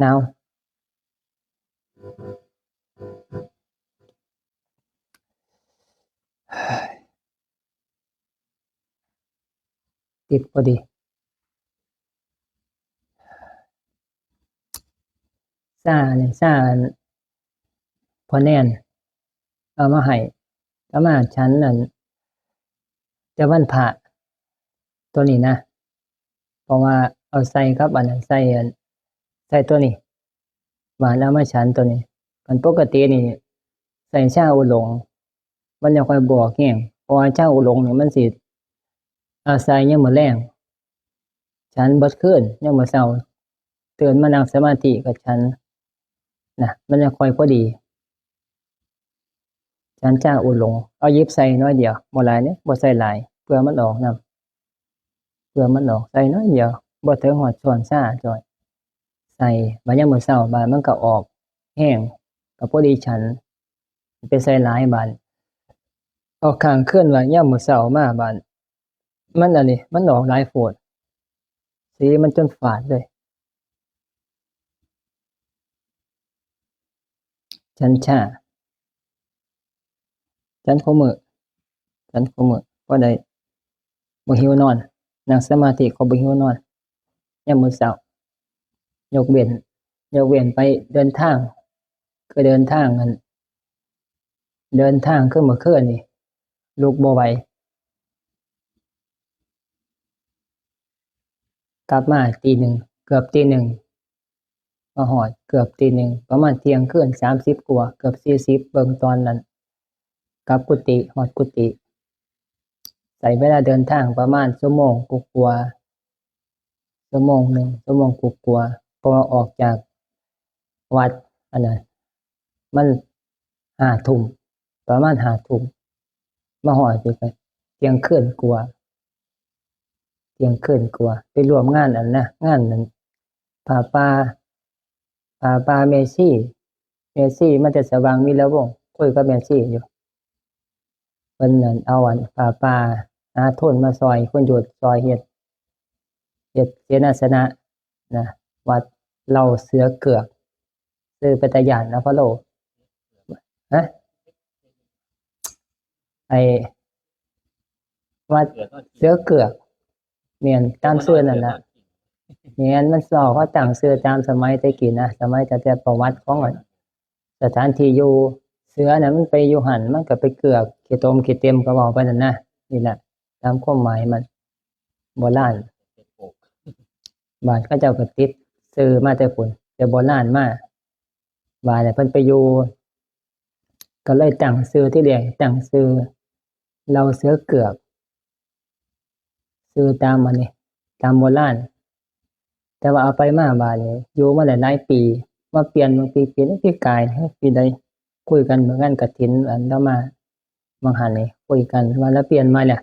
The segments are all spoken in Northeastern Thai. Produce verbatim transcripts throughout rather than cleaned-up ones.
หนาว ติดพอดี ซ่าเนี่ย ซ่าอัน พ่อแนน เอามาให้ เอามาฉันนั่น แต่วันพระ ตัวนี้นะ เพราะว่าเอาใส่กับอันนั้น ใส่อัน ใส่ตัวนี้ บาดเอามาฉันตัวนี้ อันปกตินี่ ใส่ชาอุหลง มันยังค่อยบออกแฮง เพราะว่าชาอุหลงนี่มันสิอาศัยยามมื้อแลง ฉันเบิดคืน ยามมื้อเช้า ตื่นมานั่งสมาธิก็ฉัน นะ มันยังค่อยพอดี ฉันชาอุหลง เอาหยิบใส่น้อยเดียว บ่หลายเด้ บ่ใส่หลาย เพื่อมันออกนำ เพื่อมันออก ใส่น้อยเดียว บ่ถึงฮอดช้อนชาจ้อย ใส่ บาดยามมื้อเช้า บาดมันก็ออกแฮง ก็พอดีฉัน ไปใส่หลายบาด เอาค้างคืนไว้ ยามมื้อเช้ามาบาด มันอันนี้ มันออกหลายโพด สีมันจนฝาดเลย ฉันชา ฉันคู่มื้อ ฉันคู่มื้อ พอได้ บ่หิวนอน นั่งสมาธิก็บ่หิวนอน ยามมื้อเช้า ยกเว้น ยกเว้นไปเดินทาง คือเดินทางอัน เดินทางคือมื้อคืนนี่ ลุกบ่ไหว กลับมาตีหนึ่ง เกือบตีหนึ่ง มาฮอดเกือบตีหนึ่ง ประมาณเที่ยงคืนสามสิบกว่า เกือบสี่สิบ เบิ่งตอนนั้น กลับกุฏิ ฮอดกุฏิ ใช้เวลาเดินทางประมาณชั่วโมงกว่าๆ ชั่วโมงหนึ่ง ชั่วโมงกว่าๆ เพราะว่าออกจากวัด อันนั้น มันห้าทุ่ม ประมาณห้าทุ่ม มาฮอดนี่ก็เที่ยงคืนกว่า เที่ยงคืนกว่า ไปร่วมงานอันนะ งานนั้น ผ้าป่า ผ้าป่าแม่ชี แม่ชีมาแต่สว่างวีระวงศ์ คุยกับแม่ชีอยู่ เพิ่นนั่นเอาอันผ้าป่าหาทุนมาซอย คุณหยุดซอยเฮ็ด เฮ็ดเสนาสนะนะ วัดเหล่าเสือเกือก ชื่อเป็นตาย้านนะ พะโล้ ฮะ ไอ้ วัดเสือเกือก แม่น ตามชื่อนั่นล่ะ แม่น มันเว้าเขาตั้งชื่อตามสมัยแต่กี้นะ สมัยตั้งแต่ประวัติของอัน สถานที่อยู่ เสือน่ะมันไปอยู่หั่น มันก็ไปเกือก ขี้ตมขี้เต็ม ก็เว้าไปนั่นนะ นี่แหละ ตามความหมายมัน โบราณ บาดเขาเจ้าก็ติดชื่อมาแต่พุ้น แต่โบราณมา บาดเนี่ยเพิ่นไปอยู่ ก็เลยตั้งชื่อ ที่แรกตั้งชื่อเหล่าเสือเกือก ชื่อตามอันนี้ ตามโบราณ แต่ว่าเอาไปมาบาดนี้ อยู่มาได้หลายปี มาเปลี่ยนบางปี เปลี่ยนปีกาย ปีใด คุยกันเมื่องานกฐิน อันลาวมา บางหันนี่ คุยกันว่าลาวเปลี่ยนใหม่แล้ว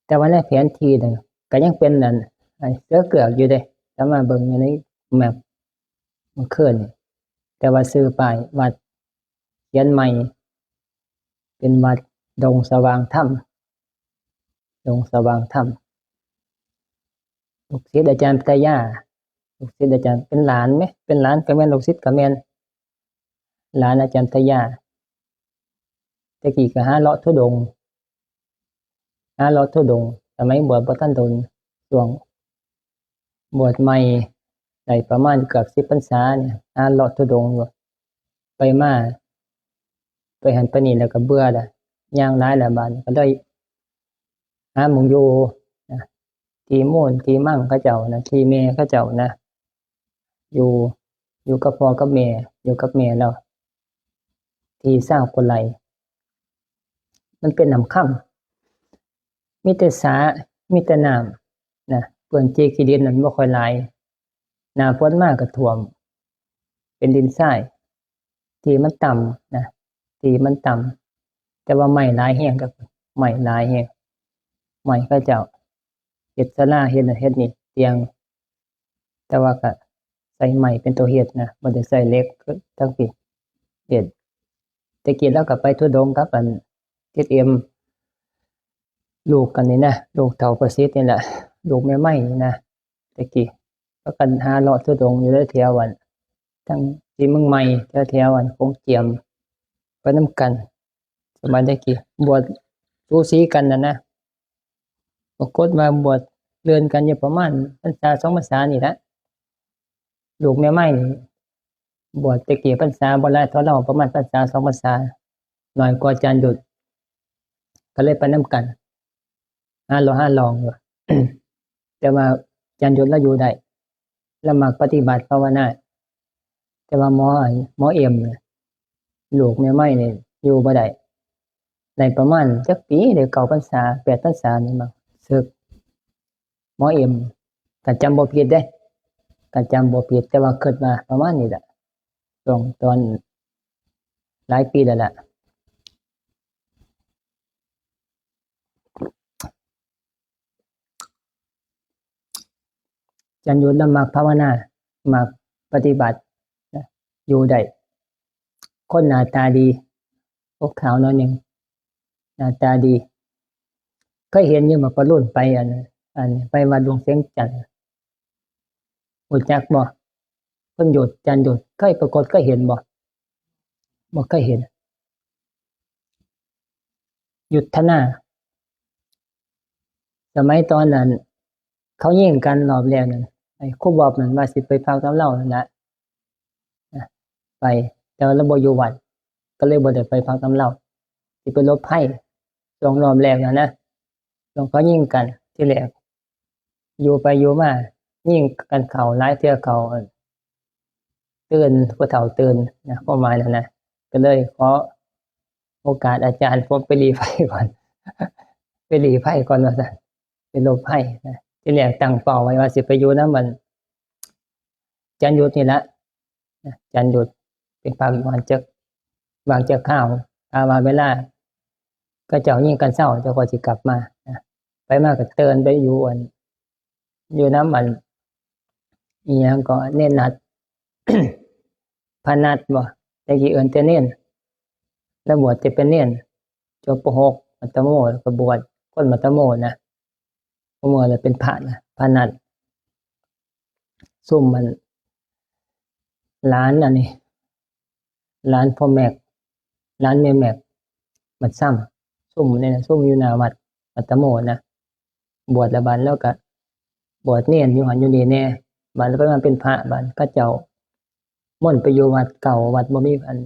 แต่ว่าในแผนที่นั่นก็ยังเป็นอัน ไอ้เสือเกือกอยู่เด้ แต่มาเบิ่งอยู่ในแมปเมื่อคืนนี่ แต่ว่าชื่อป้ายวัดเขียนใหม่ เป็นวัดดงสว่างธรรม ดงสว่างธรรม ลูกศิษย์อาจารย์ปัตยา ลูกศิษย์อาจารย์ เป็นหลานไหม เป็นหลานก็แม่น ลูกศิษย์ก็แม่น หลานอาจารย์ปัตยา แต่กี้ก็หาเลาะธุดงค์ หาเลาะธุดงค์ สมัยบวชบ่ทันโดน ช่วงบวชใหม่ได้ประมาณเกือบสิบพรรษาเนี่ย หาเลาะธุดงค์อยู่ ไปมา ไปหั้นไปนี่แล้วก็เบื่อละ ย่างหลายแล้วบาดนี้ ก็เลยหาหม่องอยู่นะ ที่มูนที่มั่งเขาเจ้านะ ที่แม่เขาเจ้านะ อยู่ อยู่กับพ่อกับแม่ อยู่กับแม่แล้ว ที่ซาวกว่าไร่ มันเป็นน้ำคำ มีแต่สระ มีแต่น้ำนะ พื้นที่ขี้ดินนั่นบ่ค่อยหลาย หน้าฝนมาก็ท่วม เป็นดินทราย ที่มันต่ำนะ ที่มันต่ำ แต่ว่าไม้หลายแฮงครับ ไม้หลายแฮง ไม้เขาเจ้าเฮ็ดศาลา เฮ็ดนั่นเฮ็ดนี่ เตียง แต่ว่าก็ใช้ไม้เป็นตัวเฮ็ดนะ บ่ได้ใช้เหล็กคือทางพี้ เฮ็ด แต่กี้ลาวก็ไปธุดงค์กับอัน ทิดเอ็ม ลูกกันนี่นะ ลูกเฒ่าประสิทธิ์นี่แหละ ลูกแม่ไม้นี่นะ แต่กี้ กันหาเลาะธุดงค์อยู่แถวๆ อัน ทั้งที่เมืองใหม่ แถวๆ อันโขงเจียม ไปนำกัน สมัยตะกี้ บวชสูสีกันน่ะนะ ปรากฏว่าบวชเลื่อนกันอยู่ประมาณพรรษาสองพรรษานี่แหละ ลูกแม่ไม้นี่ บวชตะกี้พรรษาบ่หลายเท่าเรา ประมาณพรรษาสองพรรษา น้อยกว่าอาจารย์หยุด ก็เลยไปนำกัน หาเลาะหาลองอยู่ แต่ว่าอาจารย์หยุดลาวอยู่ได้ ลาวมักปฏิบัติภาวนา แต่ว่าหมอ หมอเอ็มน่ะ ลูกแม่ไม้นี่อยู่บ่ได้ ได้ประมาณจักปี ได้เก้าพรรษา แปดพรรษานี่มั้ง สึก หมอเอ็ม ก็จำบ่ผิดเด้ ก็จำบ่ผิด แต่ว่าคิดว่าประมาณนี้แหละ ช่วงตอนหลายปีแล้วล่ะ อาจารย์หยุดลาวมักภาวนา มักปฏิบัตินะ อยู่ได้ คนหน้าตาดี อกขาวหน่อยหนึ่ง หน้าตาดี เคยเห็นอยู่บ่ ปะรุ่นไปอัน อัน ไปวัดหลวงเสียงจันทน์ รู้จักบ่ คนหยุด อาจารย์หยุด เคยปรากฏ เคยเห็นบ่ บ่เคยเห็น ยุทธนา สมัยตอนนั้น เขายิงกันรอบแรกนั่น ไอ้ครูบอบนั่นว่าสิไปพักนำลาวนั่นล่ะ นะ ไป แต่ว่าลาวบ่อยู่วัด ก็เลยบ่ได้ไปพักนำลาว สิไปหลบภัย ช่วงรอบแรกนั่นนะ ช่วงเขายิงกันทีแรก อยู่ไปอยู่มา ยิงกันเข้าหลายเทื่อเข้า เอิ้น ตื่น ผู้เฒ่าตื่นนะ ความหมายนั่นนะ ก็เลยขอโอกาสอาจารย์ ผมไปหลีภัยก่อน ไปหลีภัยก่อนว่าซั่น ไปหลบภัยนะ ทีแรกตั้งเป้าไว้ว่าสิไปอยู่นำมัน อาจารย์หยุดนี่ละ นะ อาจารย์หยุดไปพักอยู่หั่นจัก บางจักคราว ถ้าว่าเวลาเขาเจ้ายิงกันเซา เจ้าก็สิกลับมานะ ไปมาก็เติ่นไปอยู่อัน อยู่นำอัน อีหยังก็เณรนัด พระนัดบ่ แต่กี้เอิ้นแต่เณร ลาวบวชแต่เป็นเณร จบ ป.หก มัตตโม แล้วก็บวช คนมัตตโมนะ บ่แม่นว่าเป็นพระนะ พระนัด ซุมมัน หลานอันนี้ หลานพ่อแม็ก หลานแม่แม็ก บัดซ้ำ ซุมนี่นะ ซุมอยู่หน้าวัดมัตตโมนะ บวชแล้วบัดลาวก็บวชเณรอยู่หั่นอยู่นี่แน่ บัดลาวไปมาเป็นพระ บัดเขาเจ้ามนต์ไปอยู่วัดเก่า วัดบ่มีอัน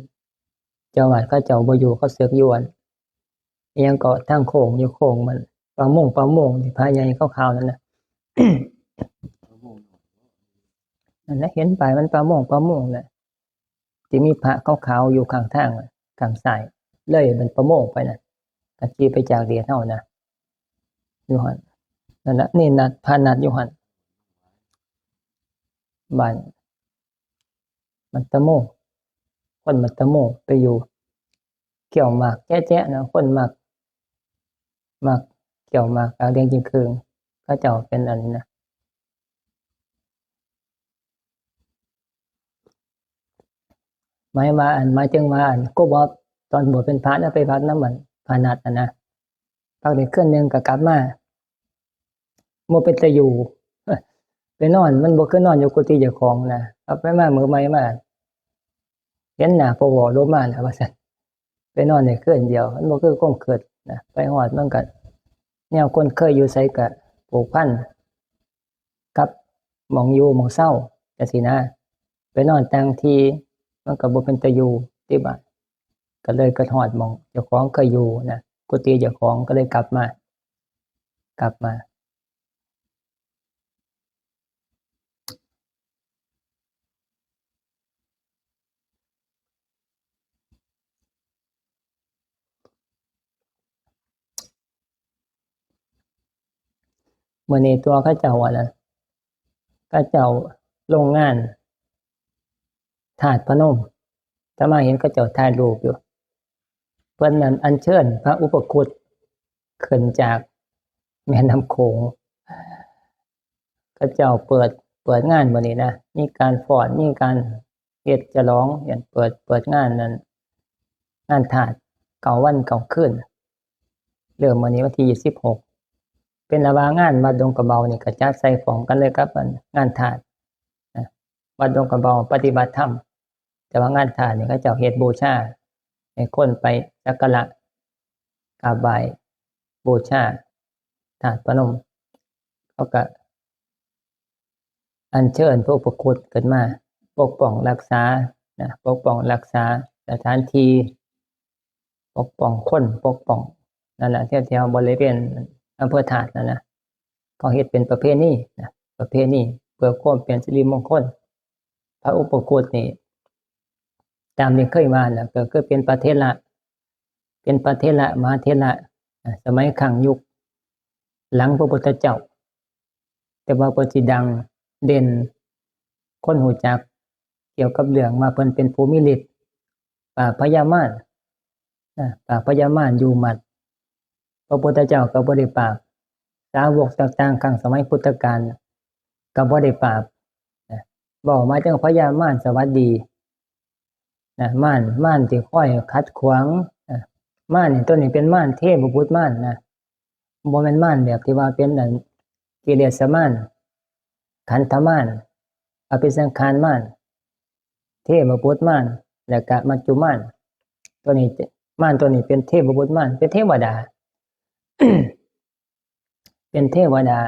เจ้าวัดเขาเจ้าบ่อยู่ เขาสึกอยู่อัน อิหยังก็ทางโค้ง อยู่โค้งมัน ป่าโมง ป่าโมง ที่พระใหญ่ขาวๆนั่นน่ะ นั่นแหละ เห็นป้ายมันป่าโมง ป่าโมงน่ะ ที่มีพระขาวๆอยู่ข้างทางน่ะ ข้างซ้าย เลยมันป่าโมงไปน่ะ ก็ขี่ไปจากเดชเฮานะ อยู่หั่น นั่นน่ะ เณรนัด พระนัดอยู่หั่น บ้าน มัตตโม คนมัตตโมไปอยู่ เขี้ยวหมากแจ๊ะๆนะ คนมัก มักเขี้ยวหมาก ปากแดงจึ่งคืง เขาเจ้าเป็นอันนี้นะ หมายว่าอัน หมายถึงว่าอัน ครูบอบตอนบวชเป็นพระนะ ไปพักนำอัน พระนัดน่ะนะ พักได้คืนหนึ่งก็กลับมา บ่เป็นตาอยู่ ไปนอน มันบ่คือนอนอยู่กุฏิเจ้าของนะ เอาไปมามื้อใหม่มา เห็นหน้าพ่อวอลงมาแล้วว่าซั่น ไปนอนได้คืนเดียว มันบ่คือความคิดนะ ไปฮอดมันก็ แนวคนเคยอยู่ไสก็ผูกพันกับหม่องอยู่หม่องเซาจั่งซี้นะ ไปนอนต่างที่ มันก็บ่เป็นตาอยู่ติบาด ก็เลยคิดฮอดหม่องเจ้าของเคยอยู่นะ กุฏิเจ้าของ ก็เลยกลับมา กลับมา มื้อนี้ตัวเขาเจ้าอันนั้น เขาเจ้าลงงานธาตุพนม อาตมาเห็นเขาเจ้าถ่ายรูปอยู่ เพิ่นนั่นอัญเชิญพระอุปคุตขึ้นจากแม่น้ำโขง เขาเจ้าเปิด เปิดงานมื้อนี้นะ มีการฟ้อน มีการเฮ็ดฉลอง เปิด เปิดงานนั่น งานธาตุ เก้าวันเก้าคืน เริ่มมื้อนี้วันที่ยี่สิบหก เป็นระหว่างงานวัดดงกระเบานี่ก็จัดใส่พร้อมกันเลยกับอันงานธาตุ วัดดงกระเบาปฏิบัติธรรม แต่ว่างานธาตุนี่เขาเจ้าเฮ็ดบูชา ให้คนไปสักการะกราบไหว้บูชาธาตุพนม เขาก็อัญเชิญพระอุปคุตขึ้นมา ปกป้องรักษานะ ปกป้องรักษาสถานที่ ปกป้องคน ปกป้องนั่นแหละ แถวๆบริเวณอำเภอธาตุนั่นนะ เขาเฮ็ดเป็นประเพณีนะ ประเพณีเพื่อความเป็นสิริมงคล พระอุปคุตนี่ ตามที่เคยว่าแหละ ก็คือเป็นพระเถระ เป็นพระเถระมหาเถระ อ่า สมัยครั้งยุคหลังพระพุทธเจ้า แต่ว่าเพิ่นสิดังเด่น คนรู้จักเกี่ยวกับเรื่องว่าเพิ่นเป็นผู้มีฤทธิ์ปราบพญามารนะ ปราบพญามารอยู่หมัด พระพุทธเจ้าก็บ่ได้ปราบ สาวกต่างๆครั้งสมัยพุทธกาลก็บ่ได้ปราบนะ เว้ามาจั่งพญามารสวัสดีนะ มาร มารที่คอยขัดขวางนะ มารนี่ตัวนี้เป็นมารเทพบุตรมารนะ บ่แม่นมารแบบที่ว่าเป็นอันกิเลสมาร ขันธมาร อภิสังขารมาร เทพบุตรมาร และก็มัจจุมาร ตัวนี้ มารตัวนี้เป็นเทพบุตรมาร เป็นเทวดา เป็นเทวดา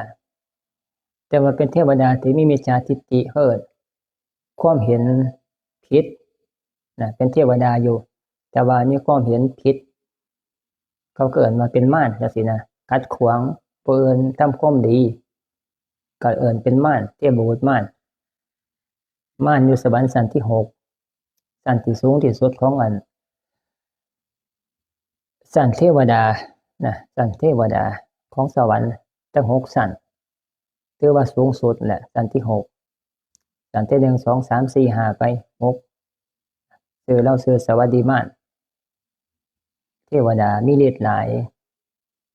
แต่ว่าเป็นเทวดาที่มีมิจฉาทิฏฐิ เอิ้นความเห็นผิดนะ เป็นเทวดาอยู่ แต่ว่ามีความเห็นผิด เขาก็เอิ้นว่าเป็นมารจังซี้นะ ขัดขวางผู้อื่นทำความดี ก็เอิ้นเป็นมาร เทพบุตรมาร มารอยู่สวรรค์ชั้นที่หก ชั้นที่สูงที่สุดของอัน ชั้นเทวดานะ ชั้นเทวดาของสวรรค์ทั้งหกชั้น ถือว่าสูงสุดแหละ ชั้นที่หก ชั้นที่หนึ่ง สอง สาม สี่ ห้า ไป หก ชื่อลาวชื่อสวัสดีมาร เทวดามีฤทธิ์หลาย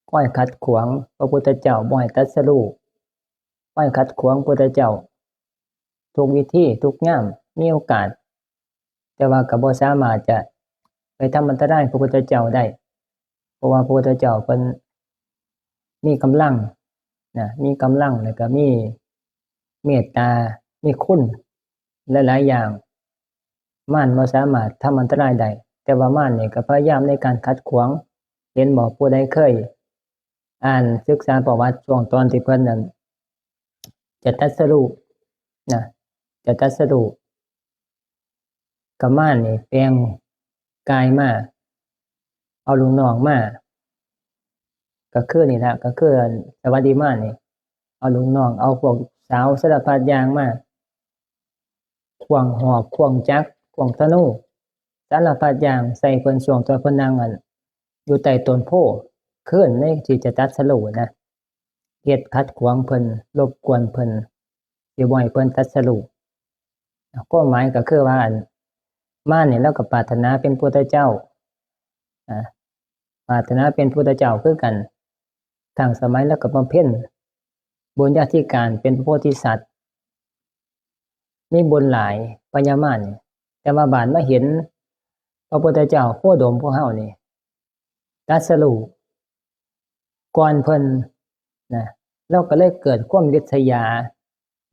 คอยขัดขวางพระพุทธเจ้าบ่ให้ตรัสรู้ คอยขัดขวางพุทธเจ้า ทุกวิธีทุกยามมีโอกาส แต่ว่าก็บ่สามารถจะไปทำอันตรายพระพุทธเจ้าได้ เพราะว่าพระพุทธเจ้าเพิ่นมีกำลังนะ มีกำลัง แล้วก็มีเมตตา มีคุณหลายๆอย่าง มารบ่สามารถทำอันตรายได้ แต่ว่ามารนี่ก็พยายามในการขัดขวาง เห็นบ่ ผู้ใดเคยอ่านศึกษาประวัติช่วงตอนที่เพิ่นนั่นจะตรัสรู้นะ จะตรัสรู้ ก็มารนี่แปลงกายมา เอาลูกน้องมา ก็คือนี่ล่ะ ก็คือสวัสดีมารนี่ เอาลูกน้อง เอาพวกสาวสารพัดอย่างมา ขว้างหอก ขว้างจักร ขว้างธนู สารพัดอย่างใส่เพิ่น ช่วงตอนเพิ่นนั่งอัน อยู่ใต้ต้นโพธิ์ คืนในที่จะตรัสรู้นะ เฮ็ดขัดขวางเพิ่น รบกวนเพิ่น สิบ่ให้เพิ่นตรัสรู้ ความหมายก็คือว่า อัน มารนี่ลาวก็ปรารถนาเป็นพุทธเจ้านะ ปรารถนาเป็นพุทธเจ้าคือกัน ตั้งสมัยลาวก็บำเพ็ญบุญญาธิการเป็นพระโพธิสัตว์ มีบุญหลาย พญามารนี่ แต่ว่าบาดมาเห็นพระพุทธเจ้าโคดมของเฮานี่ ตรัสรู้ก่อนเพิ่นนะ ลาวก็เลยเกิดความริษยา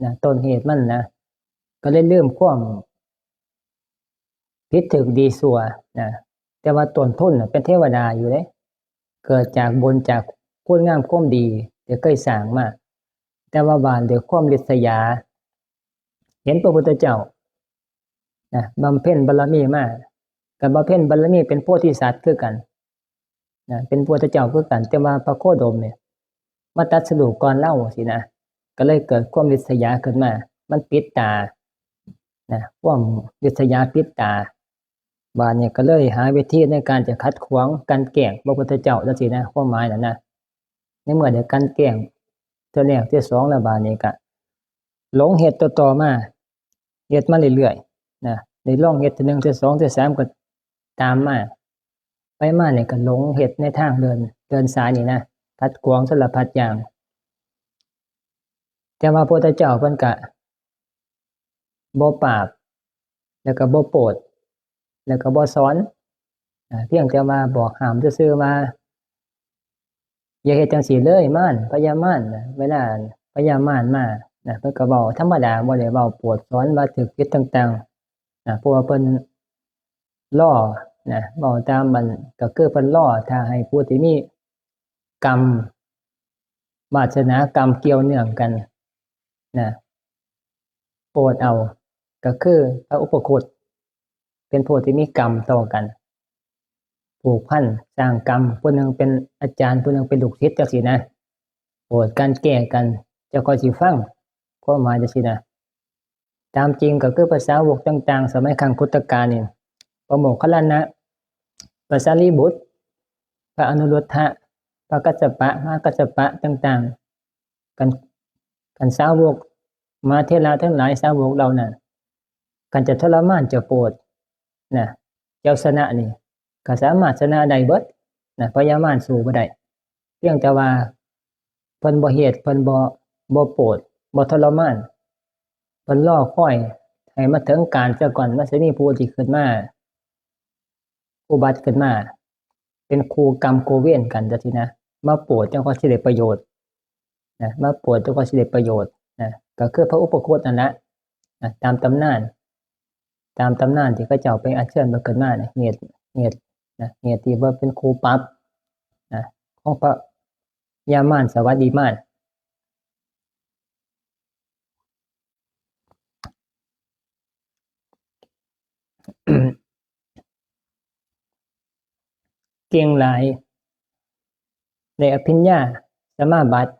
นะ ต้นเหตุมันนะ ก็เลยลืมความผิดถูกดีชั่วนะ แต่ว่าต้นทุนน่ะเป็นเทวดาอยู่เด้ เกิดจากบุญจากคุณงามความดีที่เคยสร้างมา แต่ว่าบาดด้วยความริษยา เห็นพระพุทธเจ้านะ บำเพ็ญบารมีมา ก็บำเพ็ญบารมีเป็นโพธิสัตว์คือกันนะ เป็นพระพุทธเจ้าคือกัน แต่ว่าพระโคดมเนี่ย มาตรัสรู้ก่อนลาวสินะ ก็เลยเกิดความริษยาขึ้นมา มันปิดตานะ ความริษยาปิดตา บาดนี้ก็เลยหาวิธีในการจะขัดขวางกลั่นแกล้งพระพุทธเจ้าจังซี้นะ ความหมายน่ะนะ ในเมื่อได้กลั่นแกล้งเทื่อแรกเทื่อสองแล้ว บาดนี้ก็หลงเฮ็ดต่อๆมา เฮ็ดมาเรื่อยๆนะ ได้ลองเฮ็ดเทื่อหนึ่ง เทื่อสอง เทื่อสาม ก็ตามมา ไปมานี่ก็หลงเฮ็ดในทางเดิน เดินสายนี่นะ ขัดขวางสารพัดอย่าง แต่ว่าพระพุทธเจ้าเพิ่นก็บ่ปราบ แล้วก็บ่โปรด แล้วก็บ่สอน อ่า เพียงแต่ว่าบอกห้ามซื่อๆว่า อย่าเฮ็ดจังซี้เลย มาร พญามารนะ เวลาพญามารมา นะ เพิ่นก็เว้าธรรมดา บ่ได้เว้าโปรดสอนว่าถืกผิดต่างๆ นะ เพราะว่าเพิ่นรอ นะ เว้าตามมันก็คือเพิ่นรอถ้าให้ผู้ที่มีกรรม วาสนากรรมเกี่ยวเนื่องกัน นะ โปรดเอา ก็คือพระอุปคุต เป็นผู้ที่มีกรรมต่อกัน ผูกพันสร้างกรรม ผู้หนึ่งเป็นอาจารย์ ผู้หนึ่งเป็นลูกศิษย์จังซี้นะ โปรดกันแก้กัน เจ้าก็สิฟัง ความหมายจังซี้นะ ตามจริงก็คือพระสาวกต่างๆ สมัยครั้งพุทธกาลนี่ พระโมคคัลลานะ พระสารีบุตร พระอนุรุทธะ พระกัสสปะ มหากัสสปะต่างๆ กัน กันสาวก มหาเถระทั้งหลายสาวกเหล่านั้น กันจะทรมานจะโปรด นะ เจ้าชนะนี่ ก็สามารถชนะได้เบิด นะ พญามารสู้บ่ได้ เพียงแต่ว่าเพิ่นบ่เฮ็ด เพิ่นบ่ บ่โปรด บ่ทรมาน เพิ่นรอคอยให้มาถึงการซะก่อน มันสิมีผู้ที่ขึ้นมา อุบัติขึ้นมา เป็นคู่กรรมคู่เวรกันจังซี้นะ มาโปรดจั่งค่อยสิได้ประโยชน์ นะ มาโปรดจั่งค่อยสิได้ประโยชน์ นะ ก็คือพระอุปคุตนั่นแหละ นะ ตามตำนาน ตามตำนานที่เขาเจ้าไปอัญเชิญมาขึ้นมาเนี่ย เหตุ เหตุ นะ เหตุที่ว่าเป็นคู่ปรับ นะ ของพญามารสวัสดีมาร เก่งหลาย ได้อภิญญาสมาบัติ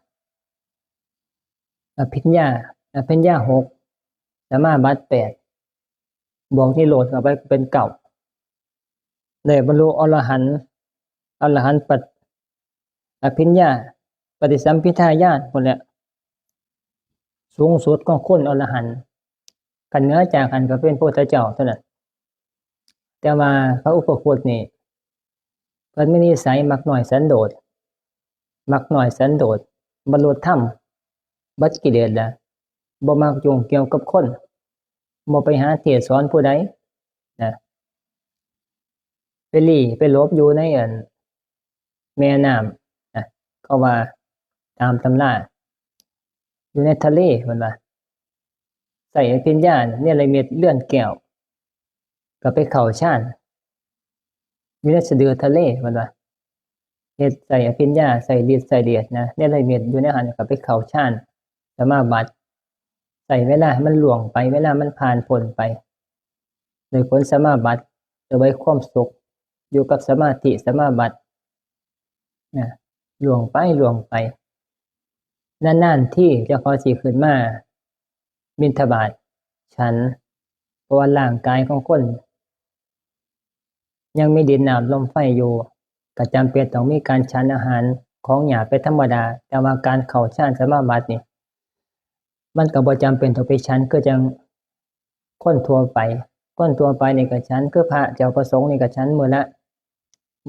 อภิญญา อภิญญาหก สมาบัติแปด บวกนิโรธเข้าไปเป็นเก้า ได้บรรลุอรหันต์ อรหันต์ปัจ อภิญญา ปฏิสัมภิทาญาณพุ้นแหละ สูงสุดของคนอรหันต์ คันเหนือจากหั้นก็เป็นพระพุทธเจ้าเท่านั้น แต่ว่าพระอุปคุตนี่ เพิ่นมีนิสัยมักน้อยสันโดษ มักน้อยสันโดษ บรรลุธรรม เบิดกิเลสแล้ว บ่มักยุ่งเกี่ยวกับคน บ่ไปหาเทศน์สอนผู้ใด นะ ไปลี้ ไปหลบอยู่ในอัน แม่น้ำ นะ เขาว่าตามตำรา อยู่ในทะเล เพิ่นว่า ใช้อภิญญาเนรมิตเรือนแก้ว ก็ไปเข้าฌาน อยู่ในสะดือทะเล เพิ่นว่า เฮ็ดใช้อภิญญา ใช้ฤทธิ์ใช้เดชนะ เนรมิตอยู่ในหั้น ก็ไปเข้าฌานสมาบัติ ใช้เวลาให้มันล่วงไป เวลามันผ่านพ้นไป โดยผลสมาบัติ โดยความสุข อยู่กับสมาธิสมาบัติ นะ ล่วงไป ล่วงไป นานๆทีเจ้าของสิขึ้นมาบิณฑบาตฉัน เพราะว่าร่างกายของคน ยังมีดินน้ำลมไฟอยู่ ก็จำเป็นต้องมีการฉันอาหารของหยาบเป็นธรรมดา แต่ว่าการเข้าฌานสมาบัตินี่ มันก็บ่จำเป็นต้องไปฉันคือจั่งคนทั่วไป คนทั่วไปนี่ก็ฉัน คือพระเจ้าประสงค์นี่ก็ฉันมื้อละ